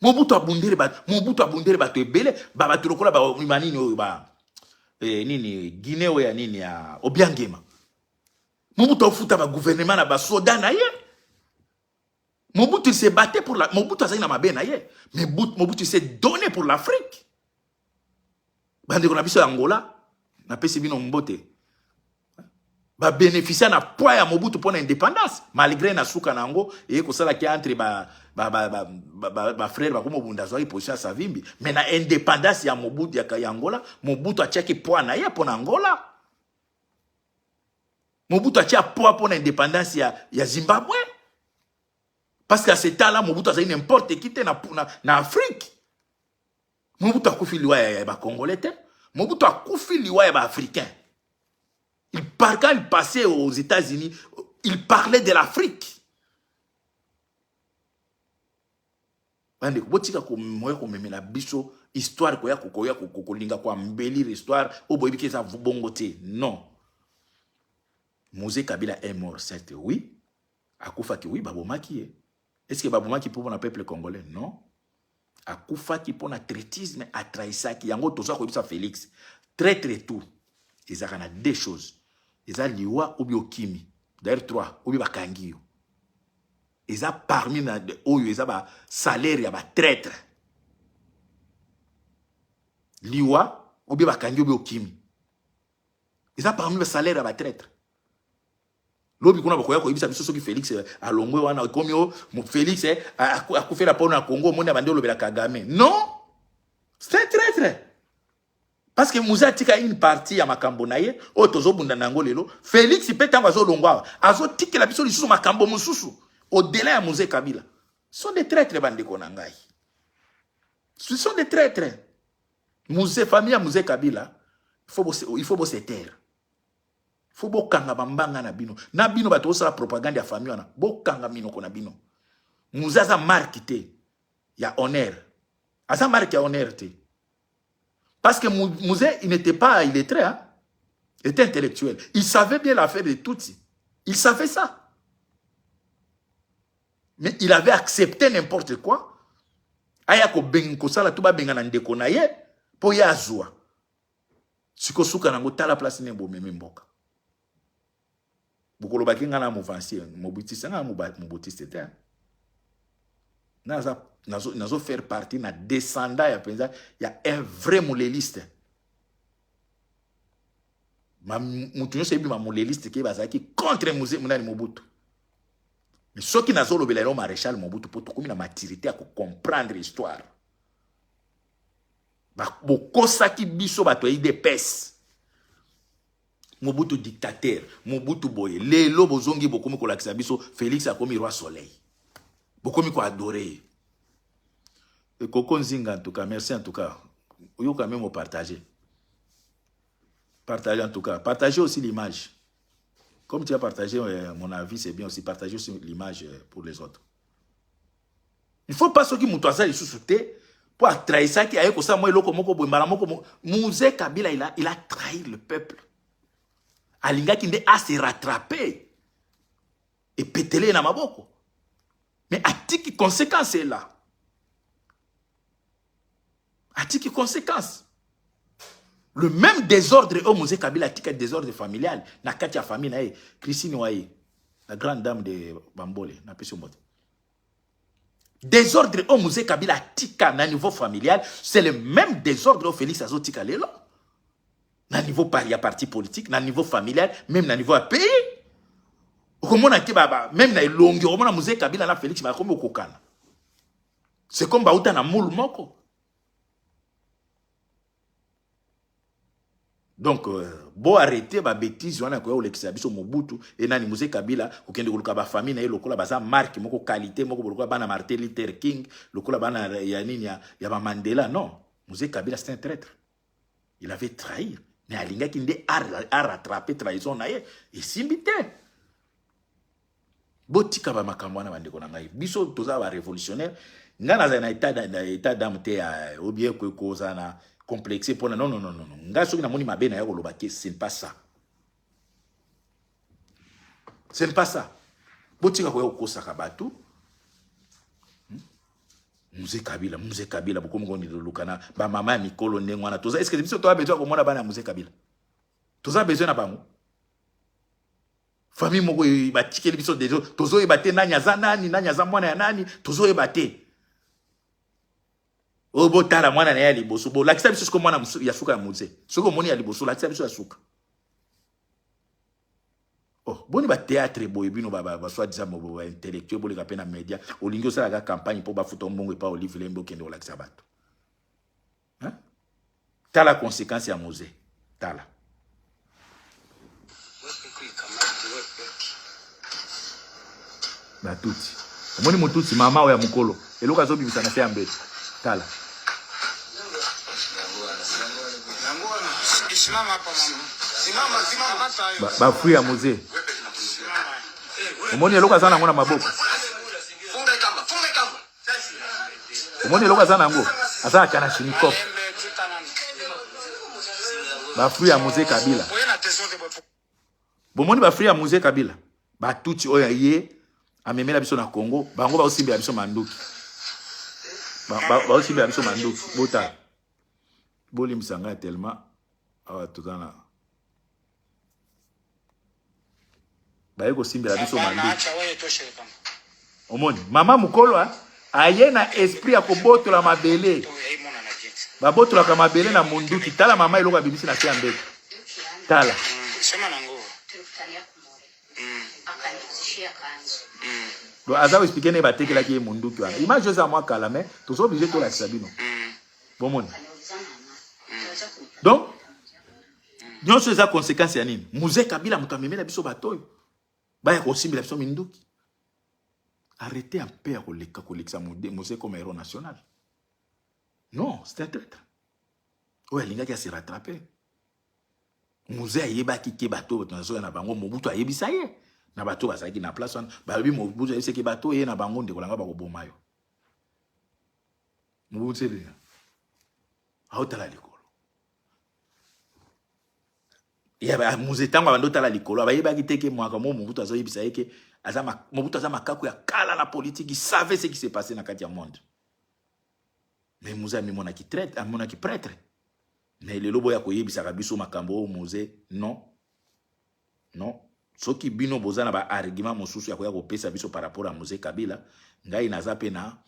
Mobutu abundeli bato, Mobutu abundeli bato ebele, bato lokola banini oyo ba nini, Guinée oyo ya nini, ya Obiang Nguema. Mobutu afuta bagouvernement na basoda na ye. Mobutu, il s'est battu pour la Mobutu azali na mabe na ye, mais Mobutu s'est donné pour l'Afrique. Bandeko na biso ya Angola, napesi bino mbote, babénéficia na poids ya Mobutu mpo na indépendance, malgré na suka na yango eye kosalaki entre bafrère bakoma obunda, azwaki position ya Savimbi. Mais na indépendance ya Mobutu, ya Angola, Mobutu atiaki poids na ye mpo na Angola. Mobutu atia poids mpo na indépendance ya Zimbabwe, parce que à ce temps-là, Mobutu azali n'importe qui te na Afrique. Mobutu akufi liwa ya bacongolais te. Mobutu akufi liwa ya baafricain. Quand il passait aux États-Unis, il parlait de l'Afrique. Bandeko, botika komoya komemela biso histoire, koya koya kolinga koembellir histoire oyo boyebi ke eza bongo te. Non, Mzee Kabila est mort, certes, oui, akufaki, oui, babomaki ye. Est ce que babomaki mpo mpona peuple congolais? Non, akufaki mpona traîtrisme, atrahisaki yango. Toza koyebisa Félix, traître tout ezalaka na deux choses: eza liwa obi okimi, d'ailleurs trois, obi bakangi yo. Eza parmi na oyo eza basalaire ya batraître: liwa obi bakangi, obi okimi. Eza parmi basalaire ya batraître. Lobi kuna bakoya koyebisa biso soki Félix alongwe wana, ekomi o Félix akufela mpona Congo, omoni abandi olobela Kagame. Non, c'est un traître. Parce que Mzee atika une partie ya makambo na ye oyo tozobunda na yango lelo. Félix mpe ntango azolongwa awa azotikela biso lisusu makambo mosusu au-delà ya Mzee Kabila. Ce sont des traîtres, bandeko na ngai. Ce sont des traîtres. Mzee, famille ya Mzee Kabila, il faut se taire. Faut bokanga bambanga na bino. Na bino bato osala propagande ya famille wana, bokanga minoko na bino. Mzee aza marque te ya honneur. Aza marque ya honneur te. Parce que Mzee, il n'était pas illettré, hein? Il était intellectuel. Il savait bien l'affaire de Tutsi. Il savait ça. Mais il avait accepté n'importe quoi. Aya ko benga kosala tout ba benga na ndeko na ye po ye azwa. Siko suka nango tala place ne bomemi mboka. Bokolobaki nga na movancier, mobutiste nga mobutiste te. Naza nazo, nazo faire partie na descendant ya penza ya un vrai muleliste. Ma mutu nyonso yebi ma muleliste ke bazalaki contre Mzee Munani Mobutu. Mais soki nazolobela yo maréchal Mobutu po tokomi na maturité ya comprendre histoire. Bokosaki biso bato ya UDPS. Mobutu dictateur, Mobutu boye. Lelo bozongi bokomi kolakisa biso Félix akomi roi soleil. Bokomi ko adorer. Et Coco Nzinga en tout cas, merci en tout cas. Oyo quand même partager. Partager en tout cas. Partagez aussi l'image. Comme tu as partagé mon avis, c'est bien aussi. Partager aussi l'image pour les autres. Il faut pas soki mutu aza lisusu te po atrahisaki aye kosala mwa eloko moko boye mbala moko. Mzee Kabila, il a trahi le peuple. Alingaki nde ase rattraper, epetele na maboko, mais atiki conséquence ela, atiki conséquence. Le même désordre oyo Mzee Kabila atika, désordre familial na kati ya famille na ye. Christine Waye, la grande dame de Bambole, napesi yo mbote. Désordre oyo Mzee Kabila atika na niveau familial, c'est le même désordre oyo Félix azotika lelo na niveau par ya parti politique, na niveau familial, même na niveau ya pays. Okomona te même na elongi, okomona Mzee Kabila na Félix bakomi okokana, c'est comme bauta na moule moko. Donc bo arrêter ba bêtise wana koya kolekisa biso Mobutu e nani Mzee Kabila, kokende koluka bafamille na ye lokola baza marque moko, qualité moko, lokola bana Martin Luther King, lokola bana ya nini, ya bamandela. Non, Mzee Kabila, c'est un traître. Il avait trahi, mais alingaki nde arattraper trahison na ye, esimbi te. Botika bamakambo wana, bandeko na ngai. Biso toza barévolutionnaire. Ngai nazali na état d'âme te ya obie kozala na complexe mpona non, non, non, non. Ngai soki namoni mabe na ya koloba ke ce n'est pas ça, ce n'est pas ça. Botika koya kokosaka bato. Mzee Kabila, Mzee Kabila, bokomi koluka na bamama ya mikolo ndenge wana. Toza, est-ce biso toza besoin komona bana ya Mzee Kabila? Toza besoin na bango? Famille moko batikeli biso dejo, tozoyeba te nani aza nani, nani aza mwana ya nani, tozoyeba te. Oyo botala mwana na ye ya liboso, bolakisa biso siko mwana ya suka ya Mzee. Soki omoni ya liboso, lakisa biso ya suka. Oh, boni bathéâtre boye, bino basoi-disant baintellectuel, boleka mpe na média. Olingi osalaka campagne mpo bafuta mbongo epa Olive Lembe, okende kolakisa bato. Tala conséquence ya Mzee, tala. Batutsi, omoni motutsi, mama oyo ya mokolo, eloko azobimisa na se ya mbeto, tala. Bafruit ya Mzee, omoni eloko aza nango na maboko, omoni eloko aza nango, aza na kalachnikov. Bafruit ya Mzee Kabila, bomoni bafruit ya Mzee Kabila. Batutsi oyo ye amemela biso na Congo, bango baosimbela biso manduki, baosimbela biso manduki. Botala, bolimbisa ngai tellement awa toza na baye kosimbela biso manduki. Omoni mama mokolo aye na esprit ya kobotola mabele, babotolaka mabele na munduki. Tala mama eloko abimisi na se ya mbeto, tala. Donc aza koexpliquer ndenge batekelaki ye munduki wana. Image eza mwa kala, mais toza obligé tolakisa bino. Bomoni. Donc nyonso eza conséquence ya nini? Mzee Kabila moto amemela biso bato oyo baya kosimbela biso minduki. Arrêtez un peu ya koleka kolekisa Mzee comme héros national. Non, c'est un traître oyo alingaki ase rattraper. Mzee ayebaki ke bato oyo nazoya na bango, Mobutu ayebisa ye na bato bazalaki na place wana. Balobi Mobutu ayebisaki bato oye na bango, ndeko nanga, bakoboma yo. Mobutu elinga aotala likolo ya Mzee. Ntango abandi otala likolo, abayebaki te ke mwaka mo Mobutu azoyebisa ye ke aza Mobutu aza makaku ya kala na politique, il savait ce qui s'est passé na kati ya monde. Mais Mzee amimonaki traître, amonaki prêtre. Mais lelo boya koyebisaka biso makambo oyo Mzee. Non, non, soki bino boza na baargument mosusu ya koya kopesa biso par rapport à Mzee Kabila, ngai naza mpe na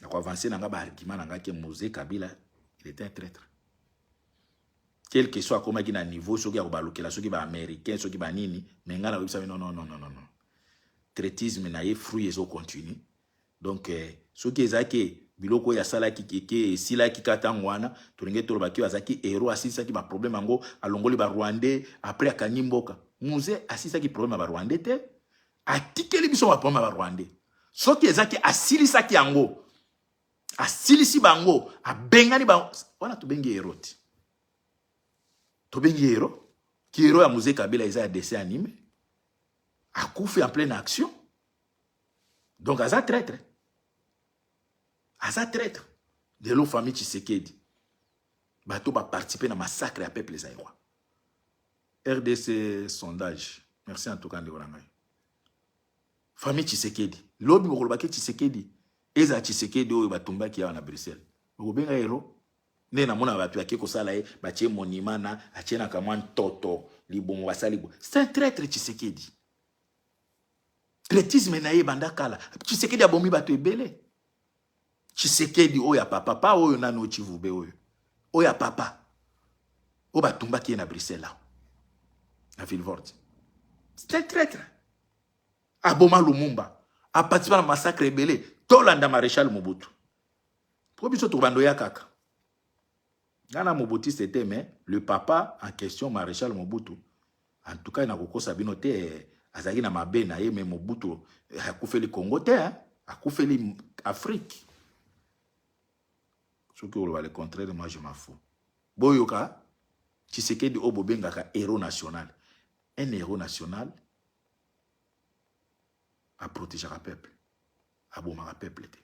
koavancer na nga baargument na ngai ke Mzee Kabila, il était un traître. Quel que soit akomaki na niveau soki ya kobalukela, soki baaméricain, soki banini, mais ngai nakoyebisa bino, non, non, non, non, non, traîtrisme na ye, fruit ezocontinue. Donc soki ezalaki biloko oyo asalaki keke esilaki ka ntango wana, tolingi tolobaki oyo azalaki héros, asilisaki baproblème yango, alongoli barwandais, après akangi mboka. Mzee asilisaki problème ya barwandais te, atikeli biso baproblème ya barwandais. Soki ezalaki asilisaki yango, asilisi bango, abengani bango wana, tobengi héros te, tobengi héros ki héros ya Mzee Kabila eza ya dessin animé. Akufi en pleine action, donc aza traître, aza traître. Lelo famille Tshisekedi, bato baparticipe na massacre ya peuple zaïrois. RDC sondage, merci en tout cas, ndeko na ngai. Famille Tshisekedi, lobi bokolobaki Tshisekedi, ezala Tshisekedi oyo batumbaki awa na Bruxelles, bokobenga héros. Nde namona bato bake kosala ye, batie monument na atie na kamwa ntoto libongo, basali bo. C'est un traître, Tshisekedi. Traîtrisme na ye ebanda kala. Tshisekedi abomi bato ebele. Tshisekedi oyo ya papa, pa oyo nani, oyo Chivube, oyo ya papa oyo batumbaki ye na Bruxelles awa na Vilvoorde, c'est un traître. Aboma Lumumba, aparticipa na massacre ebele. Tolanda maréchal Mobutu, po biso tokobanda oya kaka. Nga na mobutiste te, mais le papa en question, maréchal Mobutu, en tout cas nakokosa bino te, azalaki na mabe na ye. Mais Mobutu akufeli Congo te, akufeli Afrique. Soki oloba le contraire, moi je m'en fous. Boyoka Tshisekedi oyo bobengaka héros national. Un héros national aprotégeaka peuple, abomaka peuple te.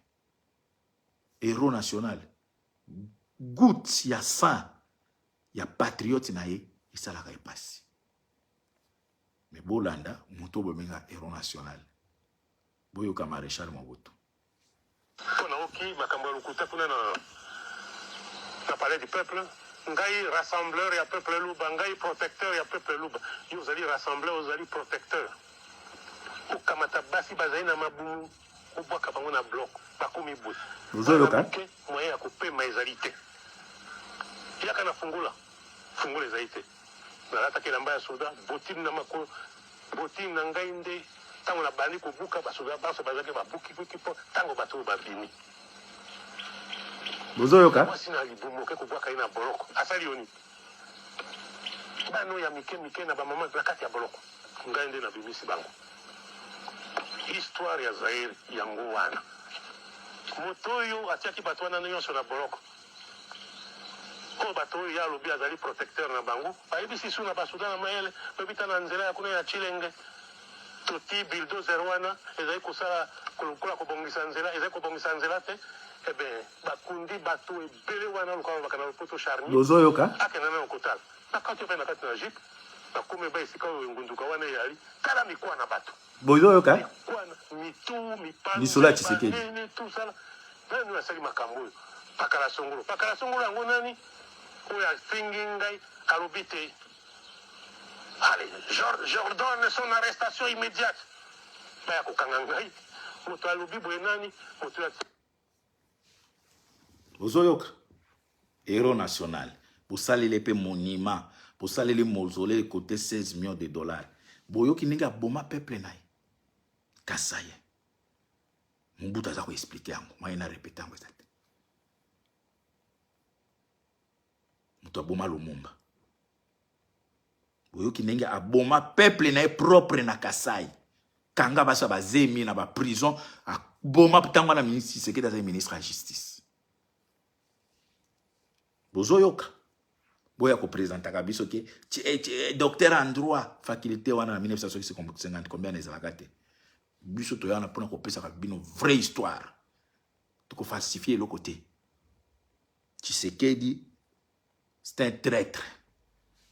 Héros national, goutte ya sang ya patriote na ye esalaka epasi. Me bolanda moto oyo bobenga héros national, boyoka maréchal Mobutu. Mpo naoki makambo ya lokuta kuna na Palais du Peuple. Ngai rassembleur ya peuple luba, ngai protecteur ya peuple luba. Yo ozali rassembleur, ozali protecteur, okamata basi bazali na mabumu, obwaka bango na bloc, bakomi boye. Ozoyoka? Moyen ya kopema ezali te. Yaka na fungola, fungola ezali te. Nalataki elamba ya soda, bottine na makolo, bottine na ngai nde ntango nabandi kobuka, basoda banso bazalaki babukibuki, mpo ntango bato oyo babimi. Bozoyoka? Mwasi na libumu, oke kobwaka ye na boloko, asali yo nini? Bana oyo ya mike mike na bamama na kati ya boloko, ngai nde nabimisi bango. Histoire ya Zaire yango wana. Moto oyo atiaki bato wana nyonso na boloko, oyo bato oyo ye alobi azali protecteur na bango, bayebisi su na basoda na mayele, bayebi ta na nzela ya kuna ya Chilenge, toti bulldozer wana ezali kosala lokola kobongisa nzela, ezali kobongisa nzela te. Ebe bakundi bato ebele wana, lokola balobaka na lopoto charnier. Bozoyoka? Akenda nano kotala na kati mpe na kati na jeep, nakomi eba esika oyo engunduka wana eyali, tala mikwa na bato. Bozoyoka? Mikwa, mitu, mipanzi. Lisolo ya Tshisekedi. Banene tosala nani oyo asali makambo oyo? Pakala songolo, pakala songolo yango nani oyo afingi ngai, alobi te: "Allez, j'ordonne son arrestation immédiate." Baya kokanga ngai. Moto alobi boye nani? Moto ya Bozoyoka? Héros national, bosaleli mpe monument, bosaleli mausolée côté 16 millions de dollars. Boyoki ndenge aboma peuple na ye Kasaye. Mobutu aza koexpliquer yango, mai na répéter yango eza te. Moto aboma Lumumba. Boyoki ndenge aboma peuple na ye propre na Kasai. Kanga basi ya bazemi na ba prison, aboma ntango wana ministre Tshisekedi azali ministre ya justice. Bozoyoka? Boya kopresentaka biso ke docteur en droit, faculté wana na 1950 combien ezalaka te. Biso toya wana mpona kopesaka bino vraie histoire, tokofalsifie eloko te. Tshisekedi, c'est un traître.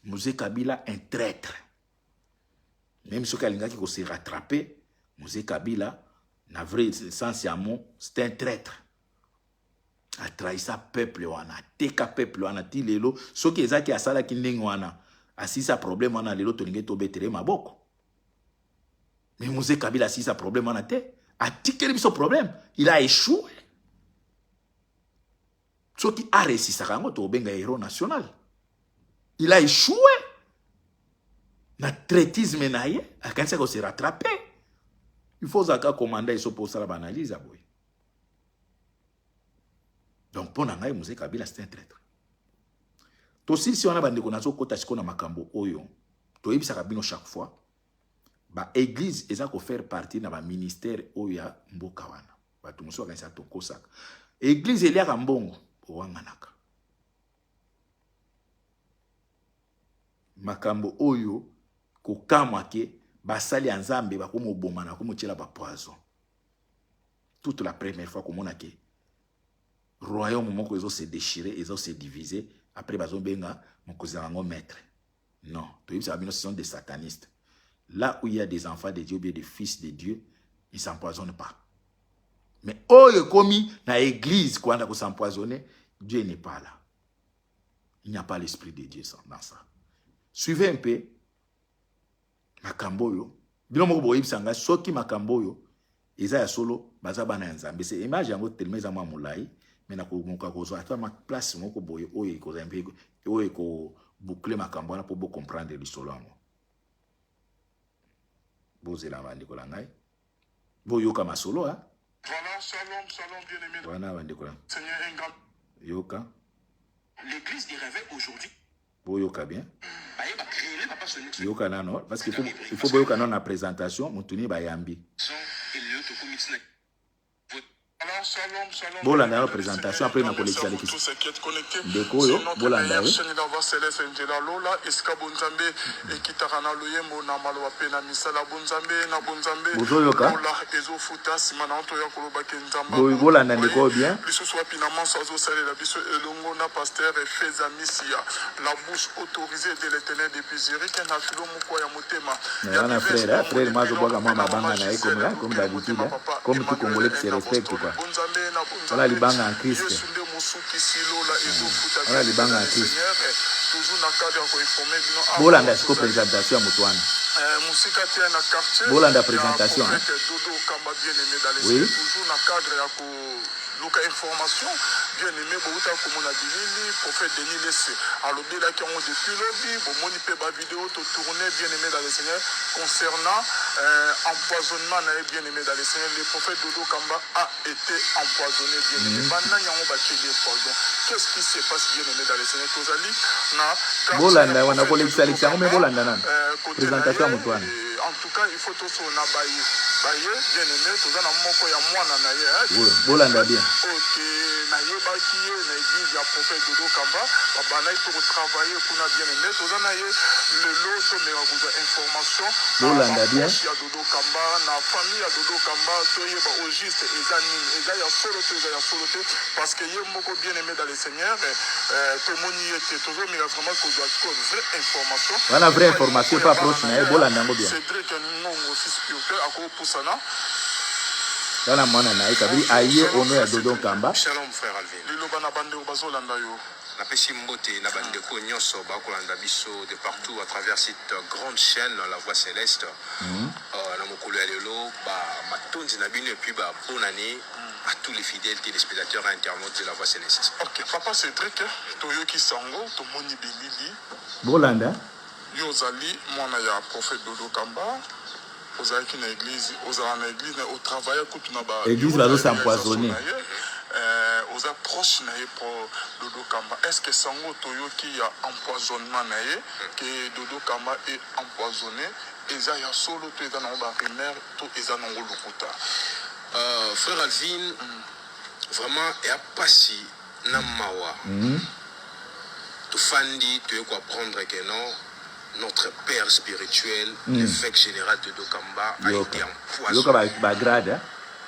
Mzee Kabila, un traître. Même soki alingaki kose rattraper, Mzee Kabila, na vrai sens ya mot, c'est un traître. Atrahisa peuple wana, ateka peuple wana ti lelo. Soki ezaki asalaki ndenge wana, asilisa problème wana, lelo tolingi tobetele maboko. Mais Mzee Kabila asilisa problème wana te, atikeli biso problème, il a échoué. Soki aresisaka yango, tokobenga héros national. Il a échoué na traîtrisme na ye, akanisaki kose rattraper. Il faut ozalaka commanda eso mpo osala baanalyse ya boye. Donc mpo na ngai, Mzee Kabila, c'est un traître. Tosilisi wana, bandeko. Nazokɔta sikoyo na makambo oyo toyebisaka bino chaque fois. Baéglise eza kofaire partie na baministère oyo ya mboka wana. Bato mosusu bakanisaka tokosaka. Église eliaka mbongo, owanganaka makambo oyo. Kokamwa ke basali ya Nzambe bakomoboma na bakomotiela bapoison. Toute la première fois komona ke royaume moko ezose déchirer, ezose diviser, après bazobenga mokonzi na bango maître. Non, toyebisaka bino, ce sont des satanistes. Là où il y a des enfants de Dieu ou bien des fils de Dieu, ils s'empoisonnent pas. Mais oyo ekomi na église kwanda kos'empoisonner, Dieu n'est pas là, il n'y a pas l'esprit de Dieu dans ça. Suivez un peu makambo oyo, bino moko boyebisa ngai soki makambo oyo eza ya solo. Baza bana ya Nzambe. Se image yango telema eza mwa molai, me nakomoka kozwa ata ma place moko boye oyo ekozala mpe oyo ekoboucler makambo wana mpo bocomprendre lisolo yango. Bozela, bandeko na ngai, boyoka masolo a Voilà, shalom, shalom, bien-aimé. Wana, bandeko na Seigneur, un grand. Yoka. L'église du réveil aujourd'hui, Boyoka bien. Baye ba créer papa Sonic. Yoka nano, parce qu'il faut boyoka nano na présentation mutuni bayambi. Et lelo tokomi ntina. Alors, shalom, shalom. Bolanda nano présentation, après nakolekisa lekisa ndeko oyo, bolanda ye. Chaîne La Voix Céleste, nzela lola, esika bonzambe ekitaka na loyembo, na maloba mpe na misala. Bonzambe na bonzambe. Bozoyoka? Lola ezofuta nsima na toya kolobaki Nzambe. Boye, bolanda ndeko oyo bien. Lisusu wapi na manso azosalela biso elongo na pasteur Feza Misia, la bouche autorisée de l'Éternel depuis Zurich, na filo moko ya motema. Wana frère, frère mwa azobwaka mwa mabanga na ye comme d'habitude, hein, comme tout Congolais qui se respecte, quoi. Voilà libanga en Christ. Yesu nde mosukisi, lola ezofuta. Voilà libanga en Christ. Toujours na cadre ya koinformer bino. Bolanda siko présentation ya moto wana. Mosika te na quartier Bolanda présentation, hein. prophète Dodo Kamba, bien aimé dans l'esprit. Toujours na cadre ya koluka information, bien aimé, bouta komona bilili. Prophète Denis Lese alobelaki yango depuis lobi. Bomoni mpe bavideo totourne, bien aimé dans le Seigneur, concernant empoisonnement na ye. Bien aimé dans le Seigneur, le prophète Dodo Kamba a été empoisonné, bien aimé. Banani yango batieli ye poison? Qu'est-ce qui se passe, bien aimé dans le Seigneur? Tozali na quartier Bolanda ya wana prophète kolekisa Dodo lekisa yango me Kamba, bolanda nano côté na présentation ya ye, moto wana. En tout cas, il faut tosona baye baye, bien aimé. Toza na moko ya mwana na ye, hein. Oui, bolanda bien. Ok, nayebaki ye na église ya prophète Dodo Kamba, babandaki mpe kotravaille kuna. Bien aimé, toza na ye lelo, tomeka kozwa information na Bolanda bien. baproche ya Dodo Kamba, na famille ya Dodo Kamba, toyeba au juste eza nini, eza ya solo to eza ya solo te, parce que ye moko, bien aimé dans le Seigneur, tomoni ye te. Tozomeka vraiment kozwa sikoyo vraie information. Wana vraie information pa approche na ye, bolanda yango bien. Cédric Ngongo, fils spirituel, akopusana. Wana mwana na ye kabili aye ono ya Dodo Kamba. Shalom, frère Alvin. Liloba na bandeko bazolanda yo. Napesi mbote na bandeko nyonso bakolanda biso de partout à travers cette grande chaîne La Voix Céleste. Na mokolo ya lelo, bamatondi na bino et puis babonne année à tous les fidèles téléspectateurs et internautes de La Voix Céleste. Ok, papa Cédric, toyoki sango, tomoni bilili. Bolanda. Yo ozali mwana ya prophète Dodo Kamba, ozalaki na église, ozala na église, otravaille kutu na ba Église bazo s'empoisonner. Oza proche na ye pro Dodo Kamba est ce que sango toyoki ya empoisonnement na ye que Dodo Kamba est empoisonne eza ya solo to eza nango ba rumeur to eza nango lokuta? Euh, frère Alvin, vraiment eya pasi na mawa. Tofandi toye ko apprendre que non notre père spirituel, l'évêque général Dodo Kamba a Yoka. été Yoka empoisonné. ba, ba grade, hein?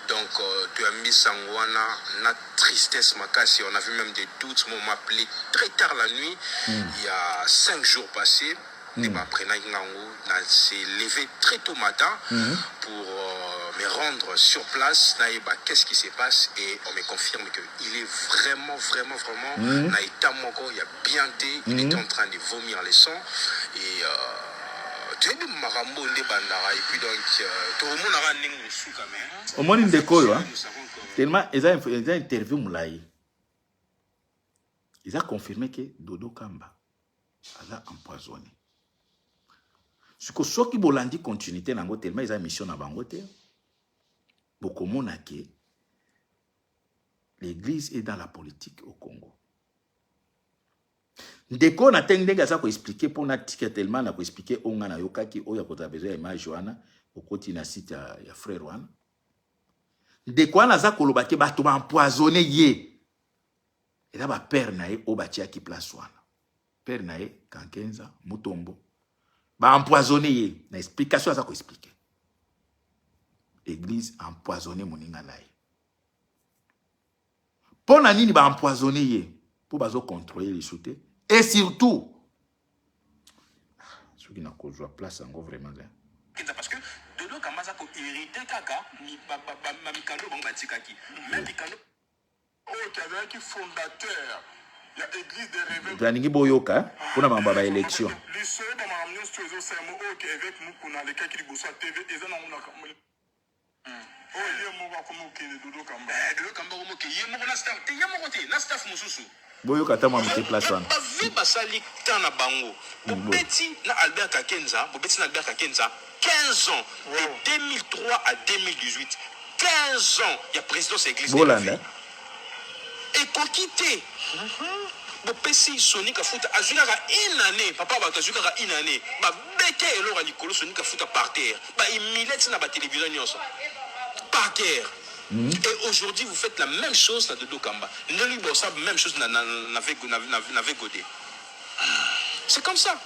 Donc toyambi sango wana na tristesse makasi, on a vu même des doutes, moi on m'a appelé très tard la nuit, il y a 5 jours passés, nde ba apprenaki nga yango, na s'est levé très tôt matin pour me rendre sur place, nayeba qu'est-ce qui se passe et on me confirme que il est vraiment vraiment vraiment na état moko ya bien te, il était en train de vomir le sang et toyebi makambo nde bandaka et puis donc tokomonaka ndenge kosuka mais Omoni ndeko oyo, hein? nous savons que Tellement eza eza interview molai. Eza confirmé que Dodo Kamba aza empoisonné. Siko soki bolandi continuité nango tellement eza mission na bango te, bokomona ke l'église est dans la politique au Congo. Ndeko na te ndenge aza koexpliquer mpo na tika tellement na koexpliquer oyo nga nayokaki oyo akozala besoin ya image wana okoti na site ya frère wana. Ndeko wana aza koloba ke bato baempoisonne ye, eza bapère na ye oyo batiaki place wana, père na ye Kankenza Mutombo, baempoisonne ye na explication aza koexpliquer. Église empoisonne moninga na ye. Mpo na nini baempoisonne ye? Mpo bazocontrôle lisu te et surtout soki nakozwa place yango vraiment te. Parce que Dodo Kamba aza kohérite kaka bamikando bango batikaki même mikando oyo ki azalaki fondateur ya église de réveil. Nalingi boyoka mpona makambo ya baélection. Lisolo bamakambo nyonso oyo ezosalama oyo ke évêque Mukuna alekaki liboso ya TV eza nango na oyo ye moko akomi kokende Dodo Kamba. Dodo Kamba akomi ye moko na staff te, ye moko te na staff mosusu. Boyoka ata mwa moke place wana. Bavi basali temps na bango, bobeti na Albert Kakenza, bobeti na Albert Kakenza 15 ans, de 2003 à 2018, 15 ans ya présidence ya église de Bolanda. réveil. Ekoki te. Bopesi Soni Kafuta, azwi kaka une année, papa bato azwi kaka une année, babete eloko ya likolo, Soni Kafuta par terre, bahumilie ntina batelevizio nyonso par terre. Et aujourd'hui, vous faites la même chose na Dodo Kamba. Ndenge bosa même chose na Vegodé. C'est comme ça.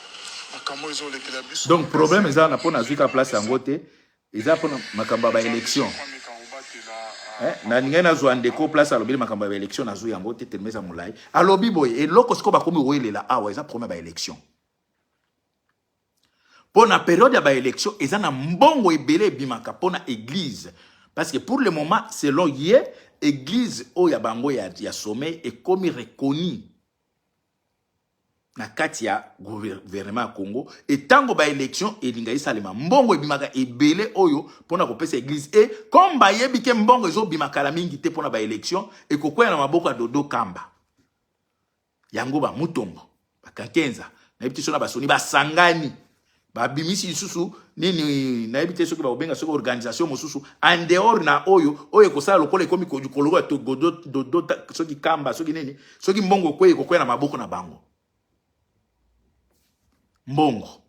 Makambo ezolekela biso. Donc problème eza na mpo nazwi ka place yango te, eza mpona makambo ya baélection. Nalingai nazwa ndeko place alobeli makambo ya baélection, nazwi yango te tellement eza molai. Alobi boye, eloko sikoyo bakomi koyelela awa eza problème ya baélection, mpo na période ya baélection eza na mbongo ebele ebimaka mpo na église, parce que pour le moment, selon ye, église oyo ya bango ya sommeil ekomi reconnu na kati ya gouvernement ya Congo. Etango baélection elinga esalema, mbongo ebimaka ebele oyo mpona kopesa église, e comme bayebi ke mbongo ezobima kala mingi te mpona baélection, ekokwea na maboko ya Dodo Kamba. Yango bamutombo, bakankenza, nayebi te so na basoni basangani, babimisi lisusu nini, nayebi te soki bakobenga soki organisation mosusu en dehors na oyo oyo ekosala lokola ekomi kolokola Dodo soki Kamba soki nini, soki mbongo ekwei, ekokwea na maboko na bango. Mbongo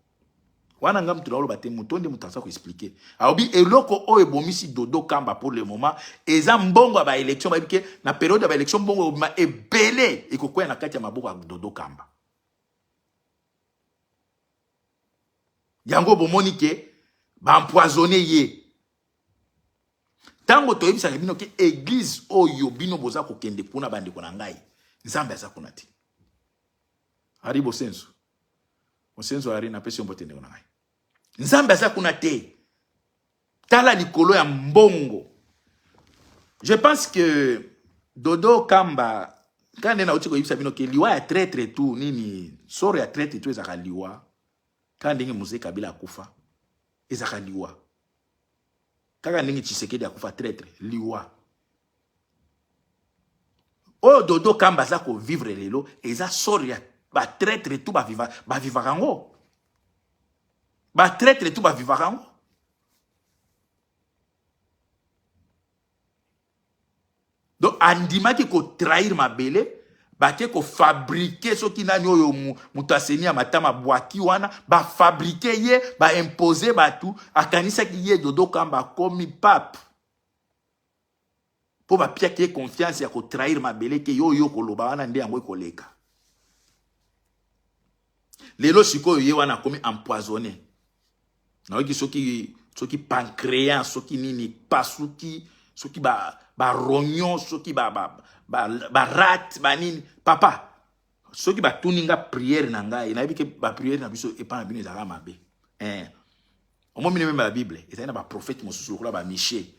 wana, nga mutu naoloba te, moto nde moto aza koexpliquer. Alobi eloko oyo ebomisi Dodo Kamba pour le moment eza mbongo ya baélection. Bayebi ke na période ya baélection mbongo ekobima ebele, ekokwea na kati ya maboko ya Dodo Kamba. Yango bomoni ke baempoisonne ye. Ntango toyebisaka bino ke église oyo bino boza kokende kuna, bandeko na ngai, Nzambe aza kuna te. Ari Bosenzo, Bosenzo Ari, napesi yo mbote, ndeko na ngai. Nzambe aza kuna te. Tala likolo ya mbongo. Je pense que Dodo Kamba, kaka nde nauti koyebisa bino ke liwa ya traître tu nini, soro ya traître tu ezalaka liwa, kaka ndenge Mzee Kabila akufa ezalaka liwa, kaka ndenge Tshisekedi akufa traître, liwa. Oyo Dodo Kamba aza kovivre lelo eza sort ya batraître tu bavivaka yango, batraître tu bavivaka yango. Donc Andimaki kotrahir mabele, bake kofabrike soki nani oyo moto aseni ya matama bwaki wana, bafabrike ye, baimpose bato. Akanisaki ye Dodo Kamba akomi pape mpo bapiaki ye confiance ya kotrahir mabele ke yo oyo koloba wana nde yango ekoleka. Lelo sikoyo ye wana akomi empoisonné, nayoki soki soki pancréas, soki nini pasuki, soki ba barognon, soki ba ba ba, ba rate, banini. Papa, soki batuni nga prière na ngai, nayebi ke baprière na biso epai na bino ezalaka mabe, eh. Omoni même la Bible ezali na baprophète mosusu lokola bamiche,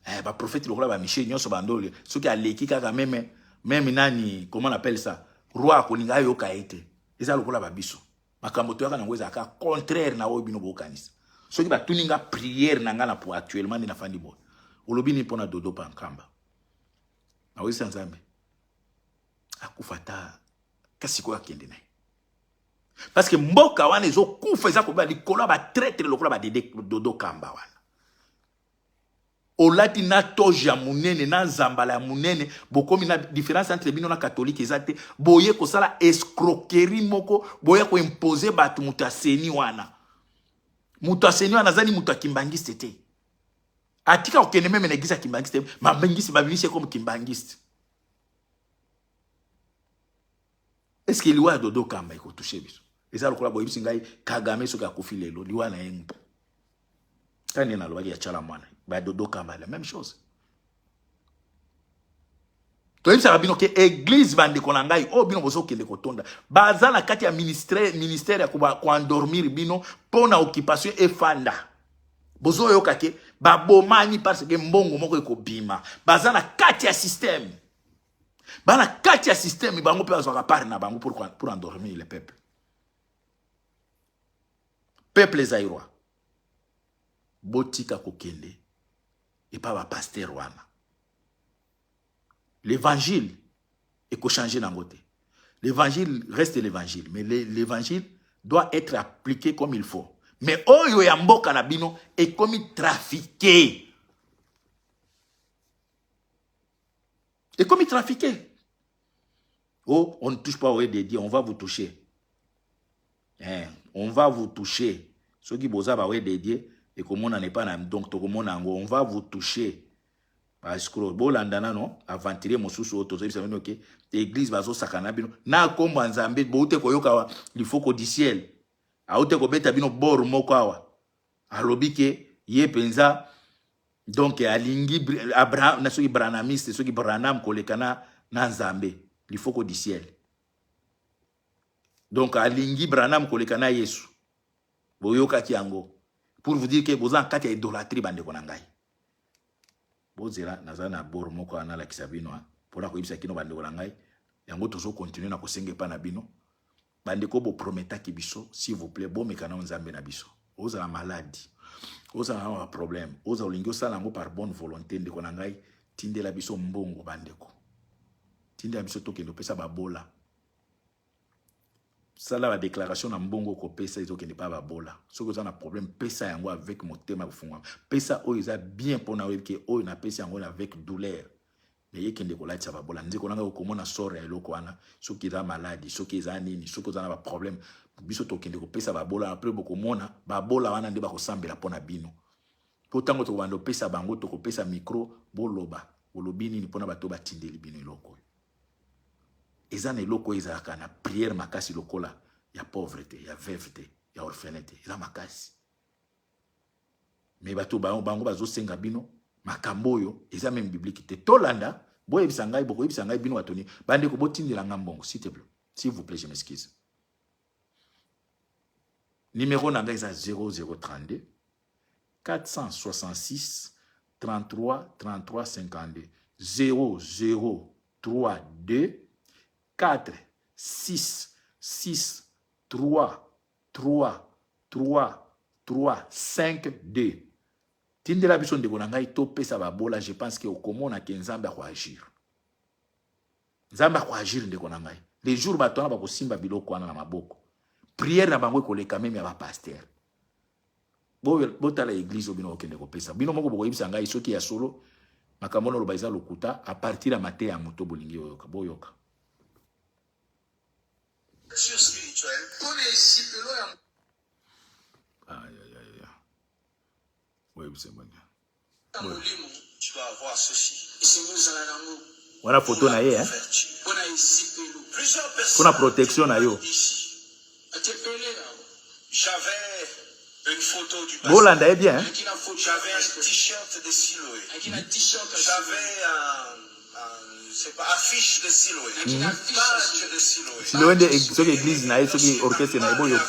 eh, baprophète lokola bamiche nyonso bandole, soki aleki kaka même même nani, comment on appelle ça, roi akolinga ayoka ye te. Eza lokola babiso, makambo toyaka nango ezalaka contraire na oyo bino bokanisa. Soki batuni nga prière na nga na po actuellement nde nafandi boye, olobi nini mpona Dodo Pankamba? Nakoyebisa Nzambe akufa ata kasi koyo akende na ye, parce que mboka wana ezokufa, eza kobeba likolo ya batraître lokola badede Dodo Kamba wana. Olati na toge ya monene na nzambala ya monene, bokomi na différence entre bino na catholique eza te. Boye kosala escroquerie moko, boye koimpose bato. Moto aseni wana, moto aseni wana azali moto akimbangiste te, atika kokende même na église ya kimbangiste. Mabengisi babimisi comme kimbangiste. Est ce que liwa ya Dodo Kamba ekotouche biso? Eza lokola boyebisi ngai Kagame soki akufi lelo, liwa na ye mpo kani nalobaki ya Tshala Mwana, badodo Kamba la même chose. Toyebisaka bino ke église, bandeko na ngai oyo bino bozokende kotonda, baza na kati ya ministère ya koendormir bino mpo na occupation efanda. Bozoyoka ke babomani parce que mbongo moko ekobima. Baza na kati ya système, bana kati ya système, bango mpe bazwaka part na bango pour endormir le peuple. Peuple zaïrois, botika kokende epa bapasteur wana. L'évangile ekochange nango te. L'évangile reste l'évangile, mais l'évangile doit être appliqué comme il faut. Mais oyo ya mboka na bino ekomi trafiqué, ekomi trafiqué. Oh, on ne touche pas au dédié, on va vous toucher, hein, on va vous toucher. Soki boza bawe dédié, ekomona n'est pas na, donc tokomona yango. On va vous toucher, baescroc. Bolanda nano aventurier mosusu oyo tozoyebisa bino ke église bazosaka na bino na nkombo ya Nzambe. Boute koyoka lifoko du ciel aute kobeta bino bor moko awa, alobi ke ye mpenza donc alingi Abraham na soki branhamiste, soki Branham koleka na Nzambe. Lifoko du ciel donc alingi Branham koleka na Yesu. Boyokaki yango pour vous dire ke boza na kati ya idolâtrie. Bandeko na ngai, bozela, naza na bor moko wana nalakisa bino mpona koyebisa kino. Bandeko na ngai, yango tozokontinue na kosenga epa na bino, bandeko. Boprometaki biso, s'il vous plaît, bomeka nao Nzambe na biso. Ozala maladi, ozala na baproblème, ozala olingi osala yango par bonne volonté, ndeko na ngai, tindela biso mbongo. Bandeko, tindela biso, tokende opesa babola. Sala badéclaration na mbongo okopesa, ezokende mpa babola. Soki oza na problème, pesa yango avec motema kofungwama. Pesa oyo eza bien mpona oyebi ke oyo napesi yango avec douleur, mais yekende kolatisa babola. Ndeko nanga, okomona sort ya eloko wana. Soki eza maladi, soki eza nini, soki oza na baproblème, biso tokende kopesa babola. Apres bokomona babola wana nde bakosambela mpo na bino, mpo ntango tokobanda opesa bango, tokopesa micro, boloba. Olobi nini mpona bato batindeli bino eloko oyo? Eza na eloko oyo ezalaka na prière makasi lokola ya pauvre te, ya veuve te, ya orphelin te. Eza makasi, mais bato bango bazosenga bino makambo oyo eza même biblique te. Tolanda, boyebisa ngai, bokoyebisa ngai bino bato nini. Bandeko, botindela nga mbongo, s'il te plaît, s'il vous plaît, je m'excuse. Numéro na ngai eza 0032 466 33 33 52, 0032 4 6 6 3 3 3 3 5 2. Tindela biso, ndeko na ngai, topesa babola. Je pense ke okomona ke Nzambe akoagir, Nzambe akoagir, ndeko na ngai. Les jours bato wana bakosimba biloko wana na maboko, prière na bango ekoleka même ya bapasteur. Botala église oyo bino kokende kopesa, bino moko bokoyebisa ngai soki ya solo. Makambo wana oloba eza lokuta à partir ya mateya ya moto bolingi oyoka boyoka. Wana photo na ye hein? Pona protection na yo. Bolanda ye bien. J'avais un t-shirt de Siloé. J'avais un, c'est pas affiche de Siloé. Badge de Siloé. Siloé nde soki église na ye soki orchestre na ye boyoka.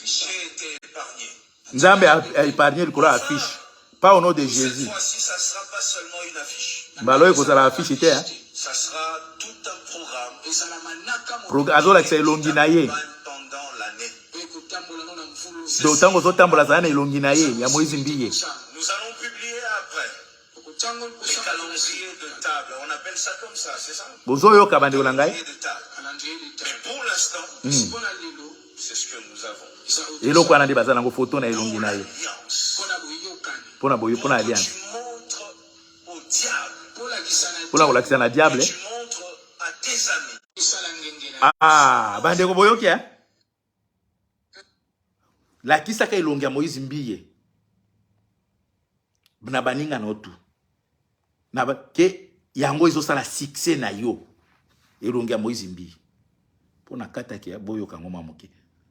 J'ai été épargné. Nzambe a épargné likolo ya affiche. Pas au nom de Jésus. Cette fois-ci, ça sera pas seulement une affiche. Mbala oyo ekozala affiche te hein. Ça sera tout un programme. Pro azolakisa elongi na ye. Pendant l'année. Donc ntango ozotambola azala na elongi na ye ya Moïse Mbiye. Nous allons publier après les calendriers de table. On appelle ça comme ça, c'est ça? Bozoyoka bandeko na ngai. Calendrier de table. Mais pour l'instant, c'est ce que nous avons. Eloko wana nde baza nango photo na elongi na ye. Pona boyo pona alliance. Pona kolakisa na diable. Ah, bandeko boyoki hein? Lakisaka elongi ya Moïse Mbiye na baninga na yo tu na ba, ke yango ezosala succès na yo elongi ya Moïse Mbiye mpo na kataki ya boyoka yango mwa moke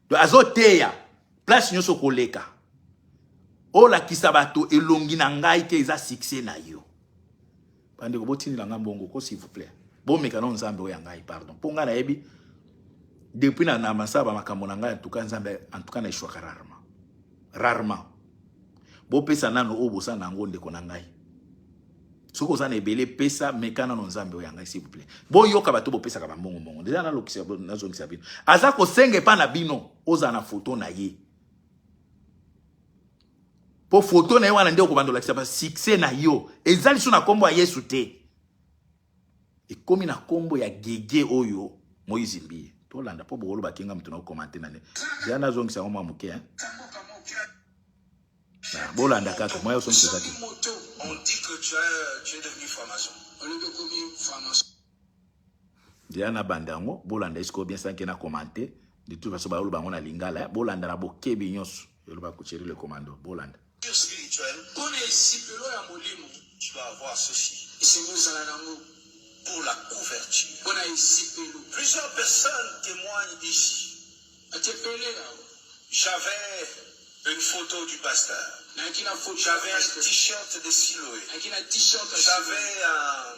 donc azoteya place nyonso koleka olakisa bato elongi na ngai te eza succès na yo bandeko botindela ngai mbongo ko s'il vous plaît bomeka no nzambe oyo ya ngai pardon mpo ngai nayebi depuis na, na masala bamakambo na ngai en tout cas nzambe en tout cas na eshwaka rarement rarement bopesa nano oyo boza na yango ndeko na ngai soki oza na ebele pesa meka nano nzambe oyo ya ngai s'il vous plaît boyoka bato bopesaka bambongo mbongo deja nalokisa nazongisa bino aza kosenga epa na bino ozala na foto na ye po foto na ye wana nde okobanda olakisa ba succès na yo eza lisusu na nkombo ya yesu te ekomi na nkombo ya gege oyo moïse mbiye tolanda mpo bokoloba kenga moto na okomante na nde zela nazongisa yango mwa moke hein? Ah, bolanda kaka moya osongisa eza te On dit que tu es devenu franc-maçon. Nzela na banda yango bolanda esiko bien sans que na commenter de toute façon bayoloba yango na lingala bolanda na bokebi nyonso eloba kucheri le commando bolanda spirituel Mpo na ezipelo ya molimo, tu dois avoir ceci esengeli ozala na yango pour la couverture. mpo na ezipelo. Plusieurs personnes témoignent ici. Bato ebele awa. J'avais une photo du pasteur. Nayaki na photo ya J'avais un pasteur. t-shirt de Siloé. Nayaki na t-shirt ya Siloé. J'avais un,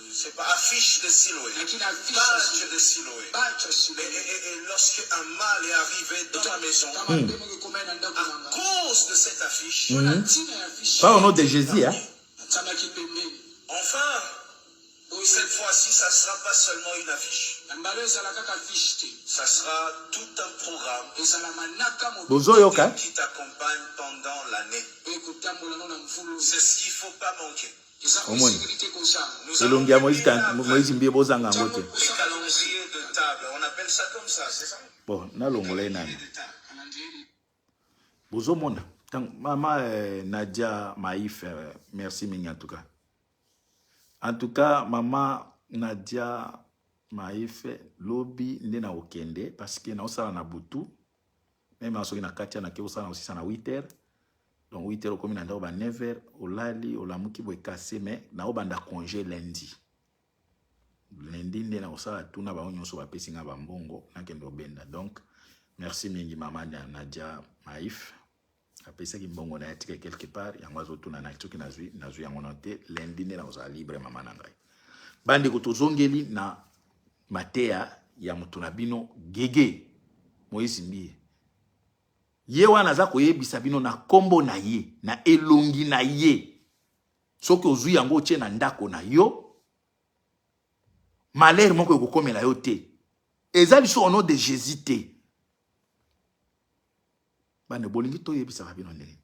je sais pas, affiche de Siloé. Nayaki na affiche ya Badge Siloé. de Siloé. Badge ya Et, Siloé. et, et lorsque un mal est arrivé dans la maison, Ntango mabe moko ekomaki na ndako à na nga, cause de cette affiche, mpo na ntina ya affiche, Pas au nom de Jésus, hein? natiamaki pembeni. Enfin, Boye, cette fois-ci, ça sera pas seulement une affiche. na mbala oyo ezala kaka affiche te. Ça sera tout un programme Ezala manaka mobimba. Bozoyoka, hein? qui t'accompagne pendant l'année. Oyo ekotambola no na mvula oyo. C'est ce qu'il faut pas manquer. Eza oyo Omoni. esengeli te kozanga. Nous allons Elongi ya Moïse publier kan- après Moïse Mbiye bozanga yango te. les calendriers de table. On appelle ça comme ça, c'est ça? Bon, nalongola ye nani. De table. Calendrier de Bozomona. Tango mama Nadia Maïf, merci mingi en tout cas. En tout cas, mama Nadia Maïf, lobi nde na okende parce que na osala na butu. Même soki na kati na ke osala aussi na 8 heures. Donc 8 heures okomi na ndako ba 9 heures, olali, olamuki boye cassé mais na obanda congé lundi. Lundi nde na kosala tuna bango nyonso bapesi nga bambongo nakende obenda. Donc merci mingi mama Nadia Maïf. Apesaki mbongo na ye atika quelque part yango azotuna na soki nazwi nazwi yango na te lundi nde nakozala libre mama na ngai. Bandeko tozongeli na mateya ya moto na bino Gege Moïse Mbiye. Ye wana aza koyebisa bino na kombo na ye na elongi na ye. Soki ozwi yango otie na ndako na yo, malheur moko ekokomela yo te. Eza lisusu au nom de Jésus te. Bana bolingi toyebisaka bino ndenge.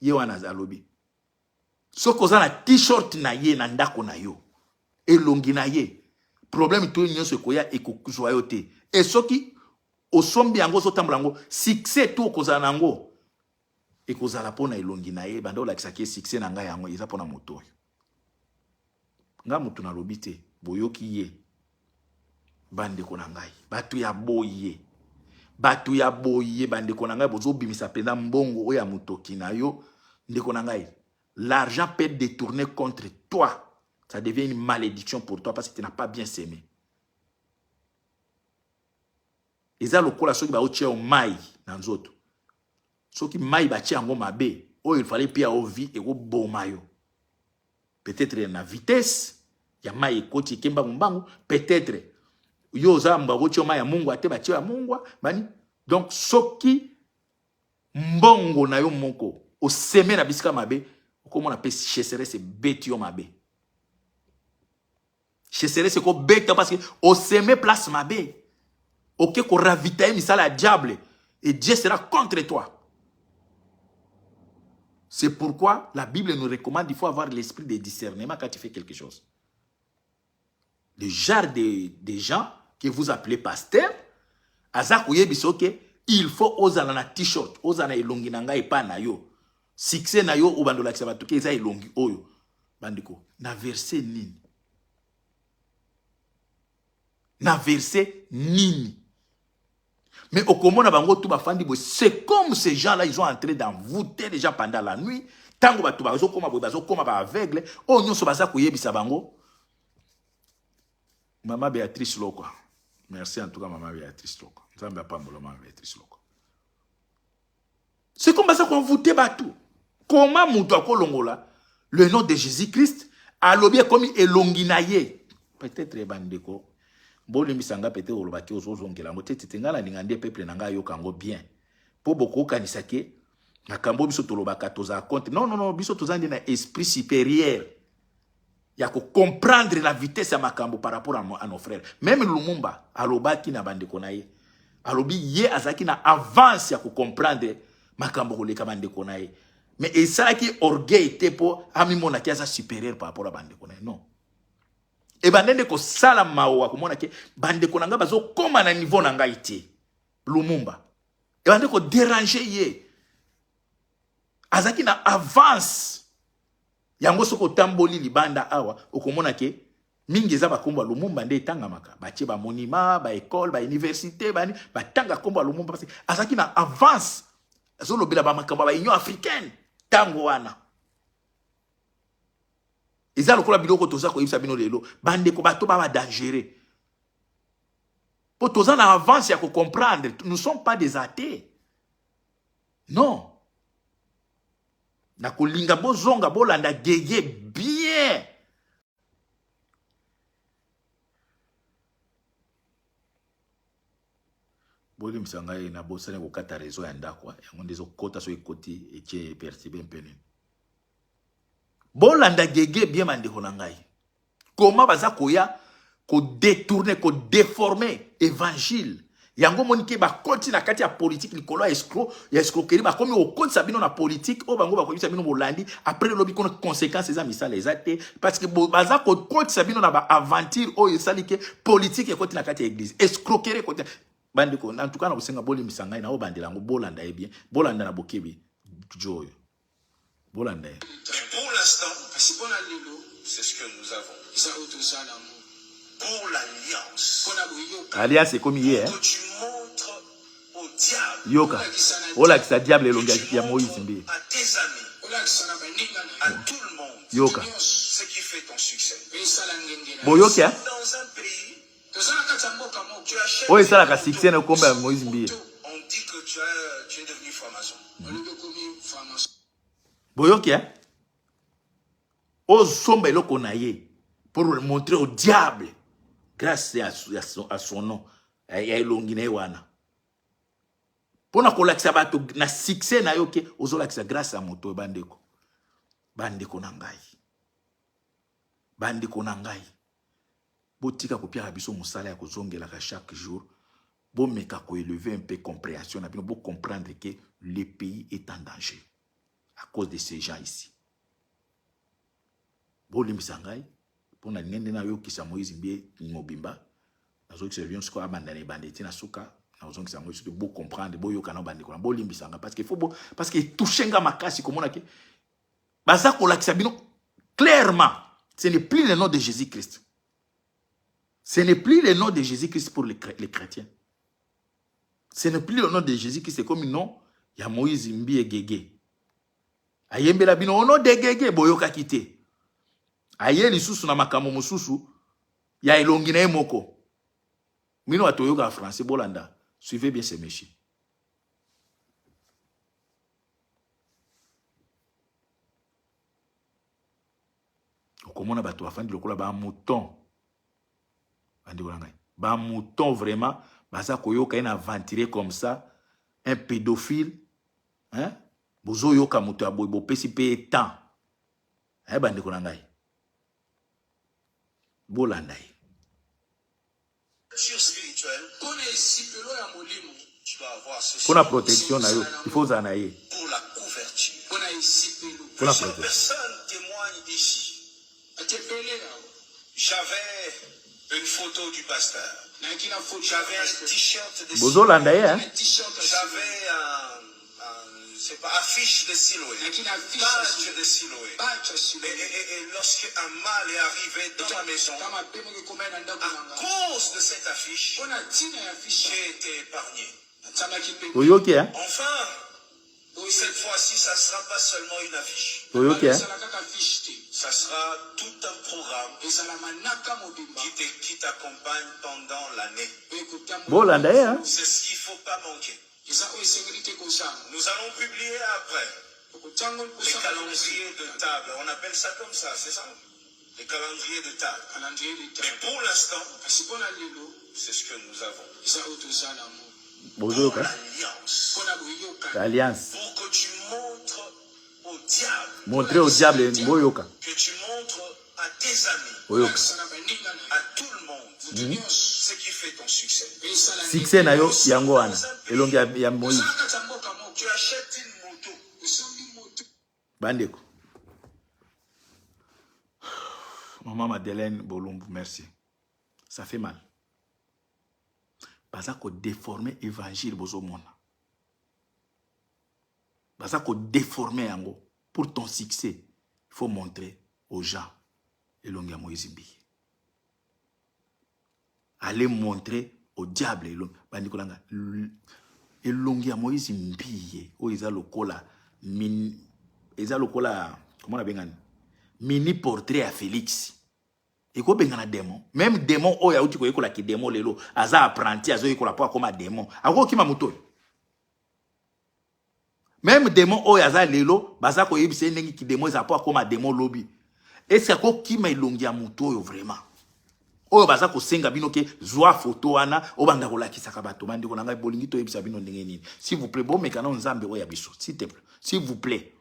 Ye wana alobi soki oza na t-shirt na ye na ndako na yo, elongi na ye, problème to nyonso ekoya ekozwa yo te. E soki osombi yango ozotambola yango, succès to okozala na yango. Ekozala mpo na elongi na ye, banda olakisaki ye succès na ngai yango eza mpo na moto oyo. Nga moto nalobi te, boyoki ye. Bandeko na ngai, bato ya boye, bato ya boye, bandeko na ngai, bozobimisa mpenza mbongo oyo ya motoki na yo, ndeko na ngai. L'argent peut détourner contre toi. Ça devient une malédiction pour toi parce que tu n'as pas bien semé. Eza lokola soki baotia yo mai na nzoto. Soki mai batia yango mabe, oyo il fallait pia yo vie ekoboma yo. Peut-être na vitesse ya mai ekoti eke mbangu mbangu, peut-être yo oza bakotia yo mai ya mungwa te, batia yo ya mungwa, bani. Donc soki mbongo na yo moko oseme na bisika mabe, okomona pe cheseresse ebeti yo mabe. Cheseresse ekobeta parce que oseme place mabe. Oke ko ravitailler misala ya diable et Dieu sera contre toi. C'est pourquoi la Bible nous recommande, il faut avoir l'esprit de discernement quand tu fais quelque chose. Le genre de gens que vous appelez pasteur, aza koyebisa oke, il faut ozala na t-shirt, ozala na elongi na ngai epa na yo. Succès na yo obanda olakisa bato ke eza elongi oyo. Bandeko, na verset nini? Na verset nini? Mais okomona bango tout bafandi boye, c'est comme ces gens-là, ils ont entré d'envoûter les gens pendant la nuit. Tango bato bazokoma boye, bazokoma ba aveugle, oyo nyonso baza koyebisa bango. Maman Béatrice Lokwa. Merci en tout cas Maman Béatrice Lokwa. Nzambe apambola Maman Béatrice Lokwa. C'est comme baza koenvoûter bato. Comment moto akolongola le nom de Jésus-Christ alobi ekomi elongi na ye? Peut-être bandeko bolimbisa nga peut-être olobaki ozozongela yango te tete nga nalinga nde peuple na nga ayoka yango bien mpo bokokanisa ke makambo biso tolobaka tozala contre. Non, non, non, biso toza nde na esprit supérieur ya ko comprendre la vitesse ya makambo par rapport à nos frères. Même Lumumba alobaki na bandeko na ye, alobi ye azalaki na avance ya ko comprendre makambo koleka bandeko na ye, mais esalaki orgueil te mpo amimonaki aza supérieur par rapport à bandeko na ye. Non, ebande nde kosala mawa komona ke bandeko na ngai bazokóma na niveau na ngai te. Lumumba ebande kodéranger ye, azalaki na avance yango. Soki otamboli libanda awa, okomona ke mingi eza bakombo ya Lumumba nde etangamaka, batie bamonima, baekole, bauniversité, bani batanga kombo ya Lumumba parce azalaki na avance, azolobela bamakambo ya baunion africaine ntango wana. Eza lokola biloko toza koyebisa bino lelo, bandeko, bato ba badangereux mpo toza na avance ya kocomprendre. Nous sommes pas des athées, non. Nakolinga bozonga bolanda gege bien. Bolimbisa ngai, nabosani kokata réseau ya ndako, yango nde ezokota. Soki ekoti, etie perturbe mpe nini. Bolanda gege bien, bandeko na ngai, koma baza koya kodétourner, kodéformer évangile. Yango omoni ke bakoti na kati ya politike likolo ya escroc, ya escroquerie. Bakomi kokotisa bino na politike oyo bango bakoyebisa bino, bolandi. Après lobi kuna conséquence eza misala eza te, parce que baza kokotisa bino na baaventure oyo esali ke politike ekoti na kati ya église, escroquerie ekoti. Bandeko, en tout cas na kosenga bolimbisa ngai na obandela yango. Bolanda ye bien, bolanda na bokebi jo oyo, bolanda ye. Mais pour l'instant, kasi mpo na lelo, c'est ce que nous avons. Eza oyo toza nango. Pour l'alliance. Mpo na boyoka. Alliance ekomi ye, Que tu montres au diable. Yoka, olakisa diable elongi ya Moïse Mbiye. À tes amis. Olakisa na baninga na À yo. tout le monde. Yoka. Ce qui fait ton succès. Mpe esala ngenge na yo. Boyoki, hein? Dans un pays, Toza na kati ya mboka moko. tu achètes. Oyo esalaka succès na kombo ya Moïse Mbiye. On dit que tu es devenu franc-maçon. Olobi okomi franc-maçon. Boyoki, hein? Ozomba eloko na ye pour montrer au diable grâce à son nom, ya elongi na ye wana, mpona kolakisa bato na succès na yo ke ozolakisa grâce ya moto oyo. Bandeko, bandeko na ngai, bandeko na ngai, botika kopiaka biso mosala ya kozongelaka chaque jour. Bomeka koélever un peu compréhension na bino, bocomprendre que le pays est en danger à cause de ces gens ici. Bolimbisa ngai mpo na ndenge nde nayokisa Moïse Mbiye mobimba, nazokisa bino sikoyo abanda na ebanda eti na suka. Nakozongisa yango soki bo comprendre, boyoka na bandeko na bolimbisa nga parce que faut bo parce que touche nga makasi komona ke baza kolakisa bino clairement ce n'est plus le nom de Jésus-Christ. Ce n'est plus le nom de Jésus-Christ pour les, les chrétiens. Ce n'est plus le nom de Jésus-Christ, c'est comme nom ya Moïse Mbiye Gege. Ayembela bino au nom de Gege boyokaki te. Aye lisusu na makambo mosusu ya elongi na ye moko. Bino bato oyokaka français bolanda, suivez bien ce monsieur. Okomona bato bafandi lokola ba mouton. Bandeko na ngai, ba mouton vraiment baza koyoka ye na aventurier comme ça, un pédophile, hein? Bozoyoka moto ya boye bopesi mpe ye temps. Hein, bandeko na ngai. Bolanda ye. Pona protection na yo, il faut ozala na ye. Pona protection. J'avais une photo du pasteur. J'avais un t-shirt de Bozolanda ye, hein? J'avais un, un c'est pas affiche de Siloé. Badge de Siloé. Et, et, et, lorsque un mal est arrivé dans ma maison, à cause de cette affiche, j'ai été épargné. Oyoki, hein? Enfin, cette fois-ci, ça ne sera pas seulement une affiche. Oyoki, hein? Ça sera tout un programme qui qui t'accompagne pendant l'année. Bolanda ye, hein? C'est ce qu'il ne faut pas manquer. Nous allons publier après les calendriers de table. On appelle ça comme ça, c'est ça? Les calendriers de table. Mais pour l'instant, c'est ce que nous avons. Bozoyoka. L'alliance. Alliance. Pour que tu montres au diable. Montrer au diable, boyoka. Que tu montres à tes amis. Boyoka. À tout le monde. Ce qui fait ton succès. Succès na yo yango wana. Elongi ya, ya Moïse. Tu achètes une moto. Bandeko. Maman Madeleine Bolumbu, merci. Ça fait mal. Baza ko déformer évangile bozomona. Baza ko déformer yango pour ton succès. Il faut montrer aux gens elongi ya Moïse Mbiye. Allez montrer au diable elongi bandeko nanga elongi ya Moïse Mbiye oyo eza lokola min, eza lokola comment na bengani mini portrait ya Félix ekobengana démon. Même démon oyo auti koyekola ki démon lelo aza apprenti azoyekola po akoma démon akokima moto oyo. Même démon oyo aza lelo baza koyebisa ye ndenge ki démon eza po akoma démon lobi. Est-ce akokima elongi ya moto oyo vraiment? Oyo baza kosenga bino ke zwa photo wana obanda kolakisaka bato. Bandeko na ngai bolingi toyebisa bino ndenge nini? S'il vous plaît, bomeka na Nzambe oyo ya biso, s'il te plaît, s'il vous plaît.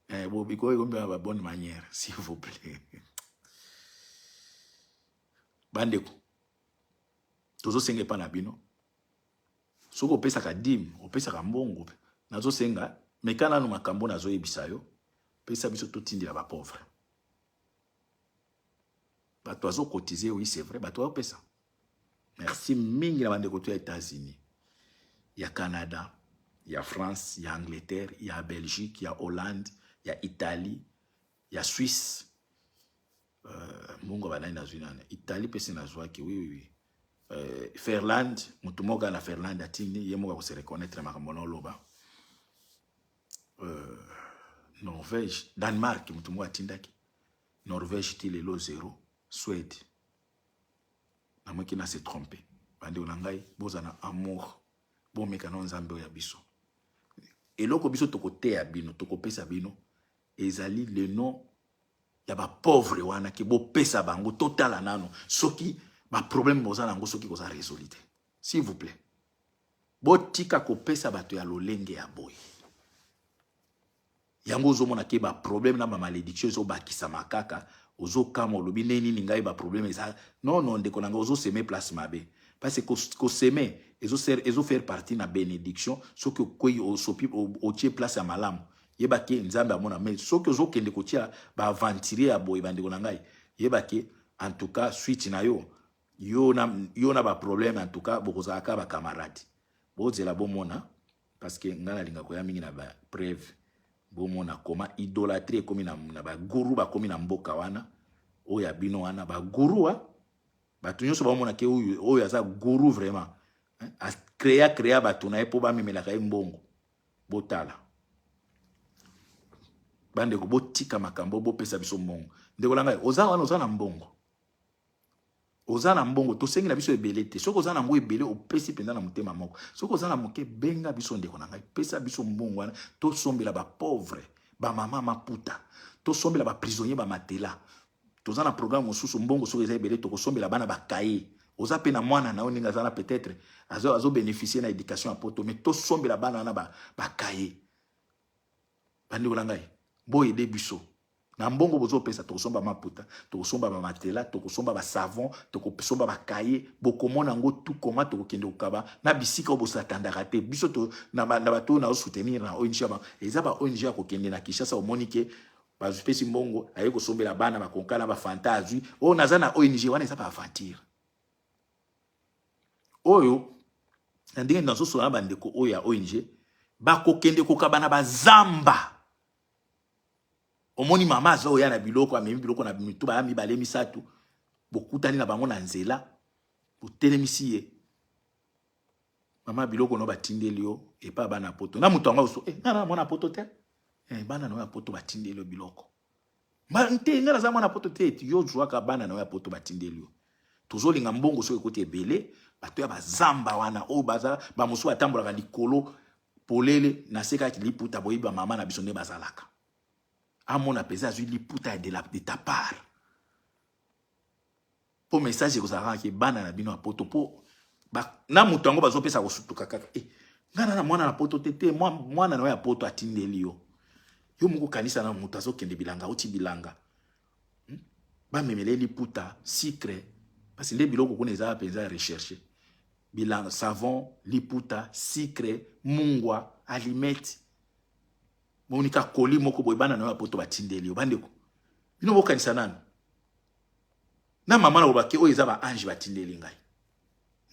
Eh, bobiko ekomi ba bonne manière, s'il vous plaît. Bandeko, tozosenga epa na bino. Soki opesaka dime, opesaka mbongo, nazosenga meka nanu makambo nazoyebisa yo, pesa biso totindela ba pauvre. Bato azo cotiser, oui c'est vrai, bato bazopesa. Merci mingi na bandeko to ya États-Unis, ya Canada, ya France, ya Angleterre, ya Belgique, ya Hollande, ya Italie, ya Suisse. Mbongo banani nazwi nani? Italie pesi nazwaki, oui oui oui. Finlande, mutu moko na Finlande atindi ye moko akose reconnaître makambo na oloba. Norvège, Danemark, mutu moko atindaki. Norvège ti lelo zéro, Suède. Namoki na se tromper. Bandeko na ngai, boza na amour. Bomeka na Nzambe oyo ya biso. Eloko biso tokoteya bino, tokopesa bino, ezali le nom ya ba pauvre wana ke bopesa bango totala nano soki ba problème boza nango soki koza résolu te. S'il vous plaît. Botika kopesa bato ya lolenge ya boye. Yango ozomona ke ba problème na ba malédiction ezobakisama kaka, ozokama olobi ndenge nini ngai ba problème eza. Non non ndeko na ngai ozoseme place mabe. Parce que koseme ezo faire partie na bénédiction soki okwei osopi otie place ya malamu. Yeba ke Nzambe amona, mais soki ozokende kotia ba aventurier ya boye bandeko na ngai, yeba ke en tout cas suite na yo Yo na, yo na baproblème, en tout cas bokozala kaka bacamarade. Bozela, bomona, parce que ngai nalinga koya mingi na bapreuve. Bomona koma idolâtrie ekomi na bagourou, bakomi na mboka wana oyo ya bino wana, bagourou. Bato nyonso bamona ke oyo, oyo aza gourou vraiment, acréa créa bato na ye mpo bamemelaka ye mbongo. Botala, bandeko, botika makambo, bopesa biso mbongo. Ndeko na ngai, oza wana, oza na mbongo, oza na mbongo, tosengi na biso ebele te. Soki oza na yango ebele, opesi mpenza na motema moko. Soki oza na moke, benga biso. Ndeko na ngai, pesa biso mbongo wana, tosombela bapauvre, bamama maputa, tosombela baprisonnier bamatela. Toza na programme mosusu. Mbongo soki eza ebele, tokosombela bana bakaye. Oza mpe na mwana na yo, ndenge aza na, peut-être azobénéficie na éducation ya poto, mais tosombela bana wana bakaye. Bandeko na ngai, boyede biso na mbongo bozopesa. Tokosomba maputa, tokosomba bamatela, tokosomba basavon, tokosomba bakaye. Bokomona yango tu koma tokokende kokaba na bisika oyo bosatandaka te. Biso to, na bato oyo nazosoutenir na ONG, eza ba ONG ya kokende na Kinshasa. Omoni ke bazopesi mbongo, aye kosombela bana bakonka na bafanta, azwi oyo naza na ONG wana. Eza baaventure oyo na ndenge nazosola na bandeko oyo ya ONG, bakokende kokaba na bazamba. Omoni mama aza oya na biloko, amemi biloko na mitu, baya mibale, misato, bokutani na bango na nzela, botelemisi ye: "Mama, biloko no batindeli yo epa bana poto." Na moto yango oso eh, nga na mwana poto te eh, bana na yo ya poto batindeli yo biloko te. Nga naza mwana poto te. Yo zwaka, bana na yo ya poto batindeli yo. Tozolinga mbongo soki ekoti ebele, bato ya bazamba wana oyo baza, bamosusu batambolaka likolo polele na se kaka liputa. Boyebi bamama na biso nde bazalaka. Amona mpenza azwi liputa ya de ta part, mpo message ekozala kaka ke bana na bino ya poto, mpo na moto yango bazopesa kosutuka kaka eh, nga na mwana na poto te. Te, mwana na yo ya poto atindeli yo. Yo moko kanisa na moto azokende bilanga, auti bilanga, Bamemela ye liputa, sucre, parce nde biloko kuna eza mpenza ya recherche. Bilanga, savon, liputa, sucre, mungwa, allumette, monika koli moko boye, bana na yo ya poto batindeli yo. Bandeko, bino bokanisa nanu na mama na bolobaki oyo eza baange batindeli ngai.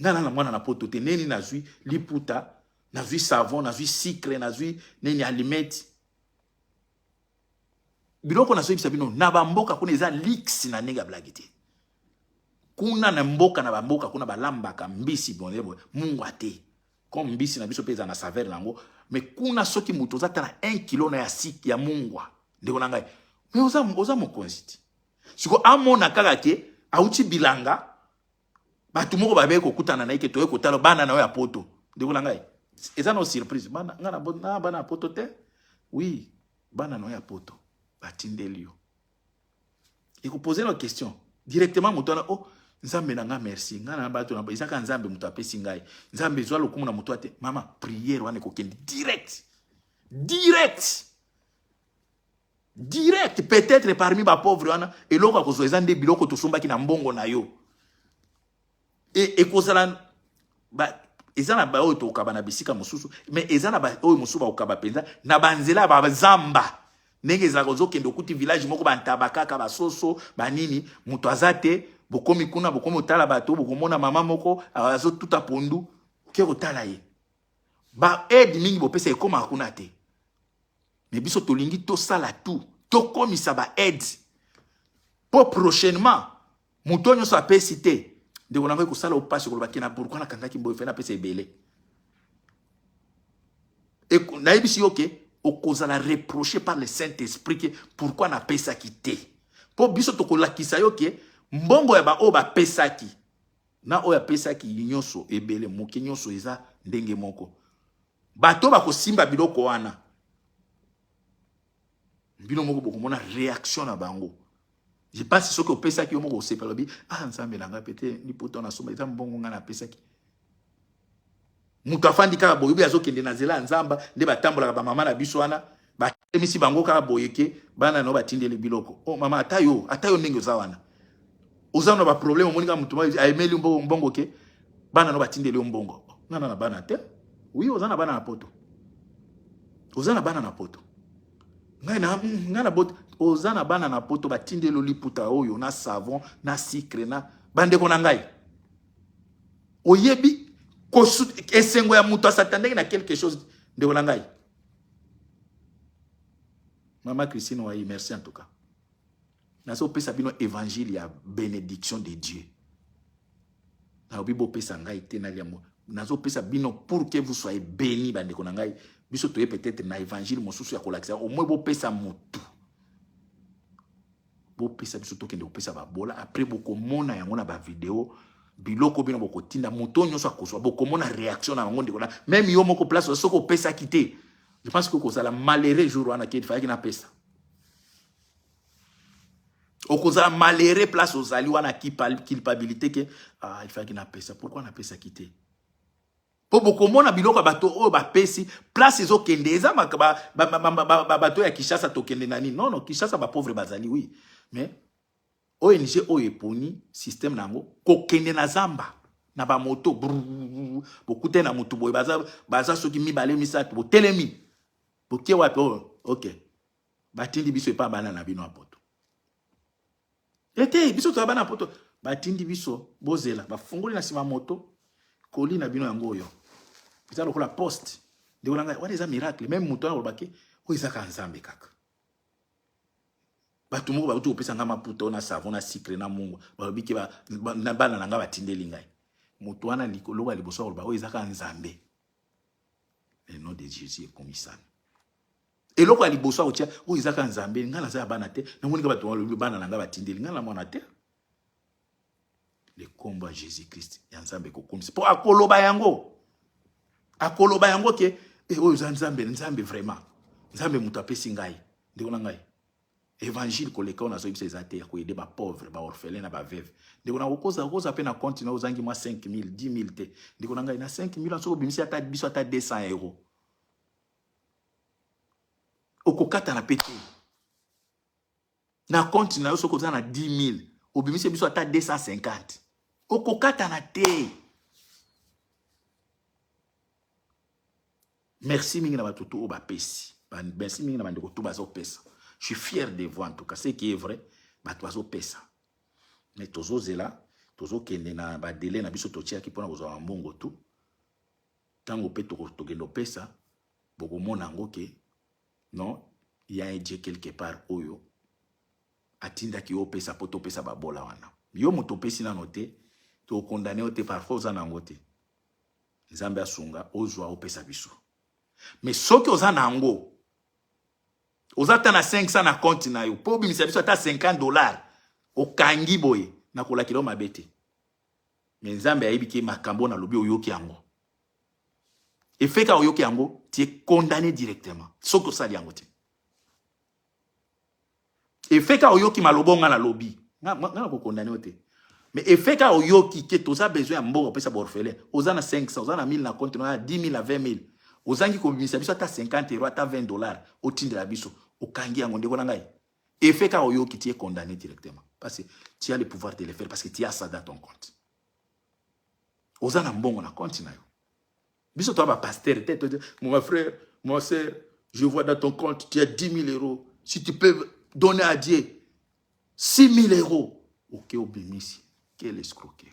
Ngai na mwana na poto te, neni nazwi liputa, nazwi savon, nazwi sucre, nazwi nini, allumette, biloko nazoyebisa bino. Na bamboka kuna eza luxe na ndenge ya blague te. Kuna na mboka, na bamboka kuna, balambaka mbisi boye mungwa te, comme mbisi na biso mpe eza na saveur nango. Mais kuna soki moto oza ta na 1 kilo na ya sik ya mungwa, ndeko na ngai, mais oza mokonzi ti. Siko amona kaka ke auti bilanga, bato moko babe kokutana na ye ke toye kotala bana na yo ya poto. Ndeko na ngai, eza no surprise. Bana ngai na bana ya poto te. Oui, bana na yo ya poto batindeli yo, ekopose la question directement. Moto wana: "Oh Nzambe na nga, merci. Ngai na bato na eza kaka Nzambe moto apesi ngai. Nzambe, ezwa lokumu na moto te." Mama, prière wana ekokende direct, direct, direct. Peut-être parmi bapauvre wana, eloko ya kozwa eza nde biloko tosombaki na mbongo na yo. Ekozala eza na baoyo tokokaba na bisika mosusu, mais eza na baoyo mosusu bakokaba mpenza na banzela ya bazamba, ndenge ezalaka. Ozokende, okuti village moko, bantaba kaka, basoso, banini, moto aza te. Bokomi kuna, bokomi kotala bato, bokomona mama moko azotuta pondu. Oke kotala ye, baaide mingi bopesa ekomaka kuna te. Mais biso tolingi tosala tout, tokomisa baaide, mpo prochainement moto nyonso apesi te. Ndeko na ngai, kosala opasi koloba ke na pourquoi nakangaki mboyo fe napesa ebele. Nayebisi yo ke okozala reproché par le saint esprit ke pourquoi napesaki te, mpo biso tokolakisa yo ke mbongo ya baoyo bapesaki na oyo apesaki nyonso, ebele, moke, nyonso eza ndenge moko. Bato bakosimba biloko wana, bino moko bokomona réaction na bango. Je pense soki opesaki, yo moko osepela, lobi: "Ah, Nzambe na ngai, pete lipoto nasomba eza mbongo ngai napesaki." Moto afandi kaka boye, obi azokende na nzela ya nzamba nde batambolaka, bamama na biso wana, batemisi bango kaka boye ke bana na yo batindeli biloko. Oh mama, ata yo, ata yo ndenge oza wana, oza na baproblème, omoni kaka moto ayemeli mbongo ke bana no batindeli yo mbongo. Nga na bana te. Oui, oza na bana na poto, oza na bana na poto. Ngai na ngai na bot, oza na bana na poto, batindeli yo liputa oyo na savon na sucre na bandeko na ngai. Oyebi esengo ya moto asatandaki na quelque chose, ndeko na ngai. Mama Christine Wayi, merci en tout cas. Nazopesa bino évangile ya bénédiction de Dieu. Nalobi bopesa ngai te nalia mo. Nazopesa bino pour que vous soyez bénis, bandeko na ngai. Biso toye peut-être na évangile mosusu ya kolakisa au moins bopesa motu. Bopesa biso tokende kopesa babola. Après bokomona yango na ba vidéo, biloko bino bokotinda, moto nyonso akozwa, bokomona réaction na yango, ndeko na même yo moko place soki opesaki te. Je pense que okozala malheureux jour wana ke fayaki napesa. Okozala malheureux place ozali wana, culpabilité ke ah, il fallaki napesa, pourquoi napesaki te? Mpo bokomona biloko ya bato oyo bapesi, place ezokende eza bato ya Kinshasa tokende na nini? Non, non, Kinshasa bapauvre bazali, oui, mais ONG oyo eponi système na yango kokende na zamba na bamoto, bokutani na motu boye, baza, baza soki mibale, misato, botelemi, bokie wapi? Oyo ok, batindi biso epa bana na bino ya poto ete biso toza bana ya poto, batindi biso, bozela. Bafungoli na nsima moto, koli na bino yango oyo eza lokola poste. Ndeko na ngai, wana eza miracle. Même moto wana olobaki oyo ezaka Nzambe kaka. Bato moko bauti kopesa ngai maputa oyo na savon na sucre na mungwa, balobi ke na bana na ngai batindeli ngai. Moto wana loko ya liboso akoloba oyo ezaka Nzambe, le nom de Jésus ekomisami. Eloko ya liboso akotia oyo ezaka Nzambe. Ngai naza ya bana te, namonika bato balobi bana na ngai batindeli ngai na mwana te. Le kombo ya Jésus Christ ya Nzambe ekokomisa, mpo akoloba yango, akoloba yango ke e oyo eza Nzambe, Nzambe vraiment, Nzambe moto apesi ngai. Ndeko na ngai, évangile koleka oyo nazoyebisa eza te, ya koaider bapauvre, baorphelin na baveuve. Ndeko na okoza, okoza mpe na compte na ozangi mwa 5000, 10 000 te. Ndeko na ngai, na 5000 soki obimisi ata biso ata 200 euro, okokatana mpe te na compte na yo. Soki oza na 10 000, obimisi biso ata 250, okokatana te. Merci mingi na bato tu oyo bapesi. Merci mingi na bandeko tu bazopesa. Je suis fier de vous en tout cas. Ce qui est vrai, bato bazopesa, mais tozozela, tozokende na badélai na biso totiaki mpona kozwa bambongo tu. Ntango mpe tokende opesa, bokomona yango ke non, il y a un Dieu quelque part oyo atindaki yo opesa mpo topesa babola wana. Yo moto opesi nano te, tokondane yo te. Parfois oza na yango te, Nzambe asunga ozwa, opesa biso. Mais soki oza na yango, oza ata na 500 na compte na yo, mpo obimisa biso ata 50 $, okangi boye, nakolakela yo mabe te. Mais Nzambe ayebi ke makambo nalobi, oyoki yango, efeka oyoki yango, tu es condamné directement soki osali yango te. Efeka oyoki maloba nga nalobi, nga nakokondane yo te, mais efeka oyoki ke toza besoin ya mbongo opesa baorphelin, oza na 500, oza na 1000 na compte na 10 000 na 20 000, ozangi kobimisa biso ata 50 euro, ata 20 $, otindela biso, okangi yango. Ndeko na ngai, efeka oyoki, tu es condamné directement, parce que tu as le pouvoir de le faire, parce que tu as ça dans ton compte. Oza na mbongo na compte na yo. Biso toza bapasteur te. Mon frère, mon soeur, je vois dans ton compte tu as 10 000 euros, si tu peux donner à Dieu 6 000 euros, ok, obimisi. Quelle escroquerie!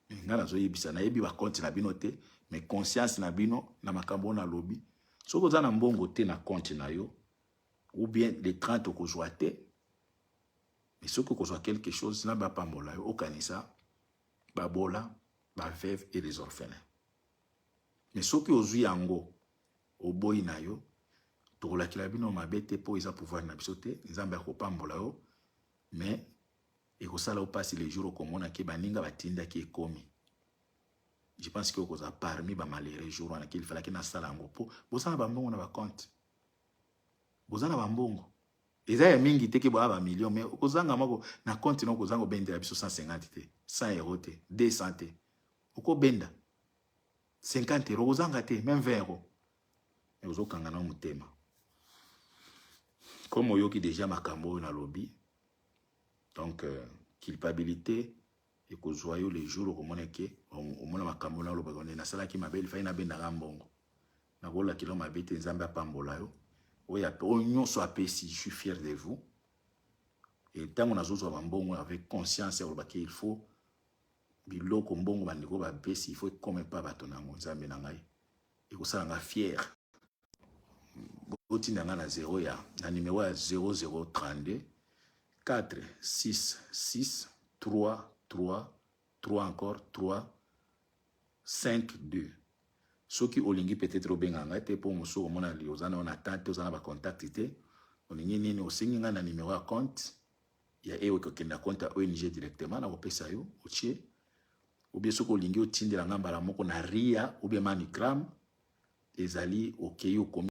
Nga nazoyebisa, nayebi bacompte na bino te, mais conscience na bino na makambo oyo nalobi. Soki oza na mbongo te na compte na yo, ou bien le 30 okozwa te, mais soki okozwa quelque chose na bapambola yo, okanisa babola, baveuve et les orphelins. Mais soki ozwi yango, oboyi na yo, tokolakela bino mabe te, mpo eza pouvoir na biso te. Nzambe akopambola yo, mais ekosala yo mpasi le jour okomona ke baninga batindaki ekomi. Je pense ke okozala parmi bamalheureux jour wana ke il fallaki nasala yango, mpo boza na bambongo na bacompte, boza na bambongo, eza ya mingi te ke boya bamillion, mais okozanga moko na compte na, okozanga obendela biso 150 te, 100 euro te, 200 te, okobenda 50 euro, okozanga te, même 20 euro, mais ozokanga na motema. Comme oyoki déjà makambo oyo nalobi, donc culpabilité ekozwa yo le jour okomona ke omona makambo nalobaka nde nasalaki mabe, il fallait nabendaka mbongo. Nakolakela mabe te, Nzambe apambola yo. Oyo nyonso apesi, je suis fier de vous. Et ntango nazozwa bambongo avec conscience ya kolobaki il faut. Biloko mbongo bandeko bapesi, il faut ekoma epa bato na yango. Nzambe na ngai, ekosala nga fier. Botinda nga na 0 ya na numero ya 0032 4 6 6 3 3 3 encore 3 5 2. Soki olingi peut-être obenga ngai te, mpo mosusu omona oza na na temps te, oza na bacontact te, olingi nini, osengi ngai na numero ya compte ya e okokende na compte ya ONG directement, nakopesa yo otie. Ou bien soki olingi otindela ngai mbala moko na Ria ou bien MoneyGram, ezali okei okomi.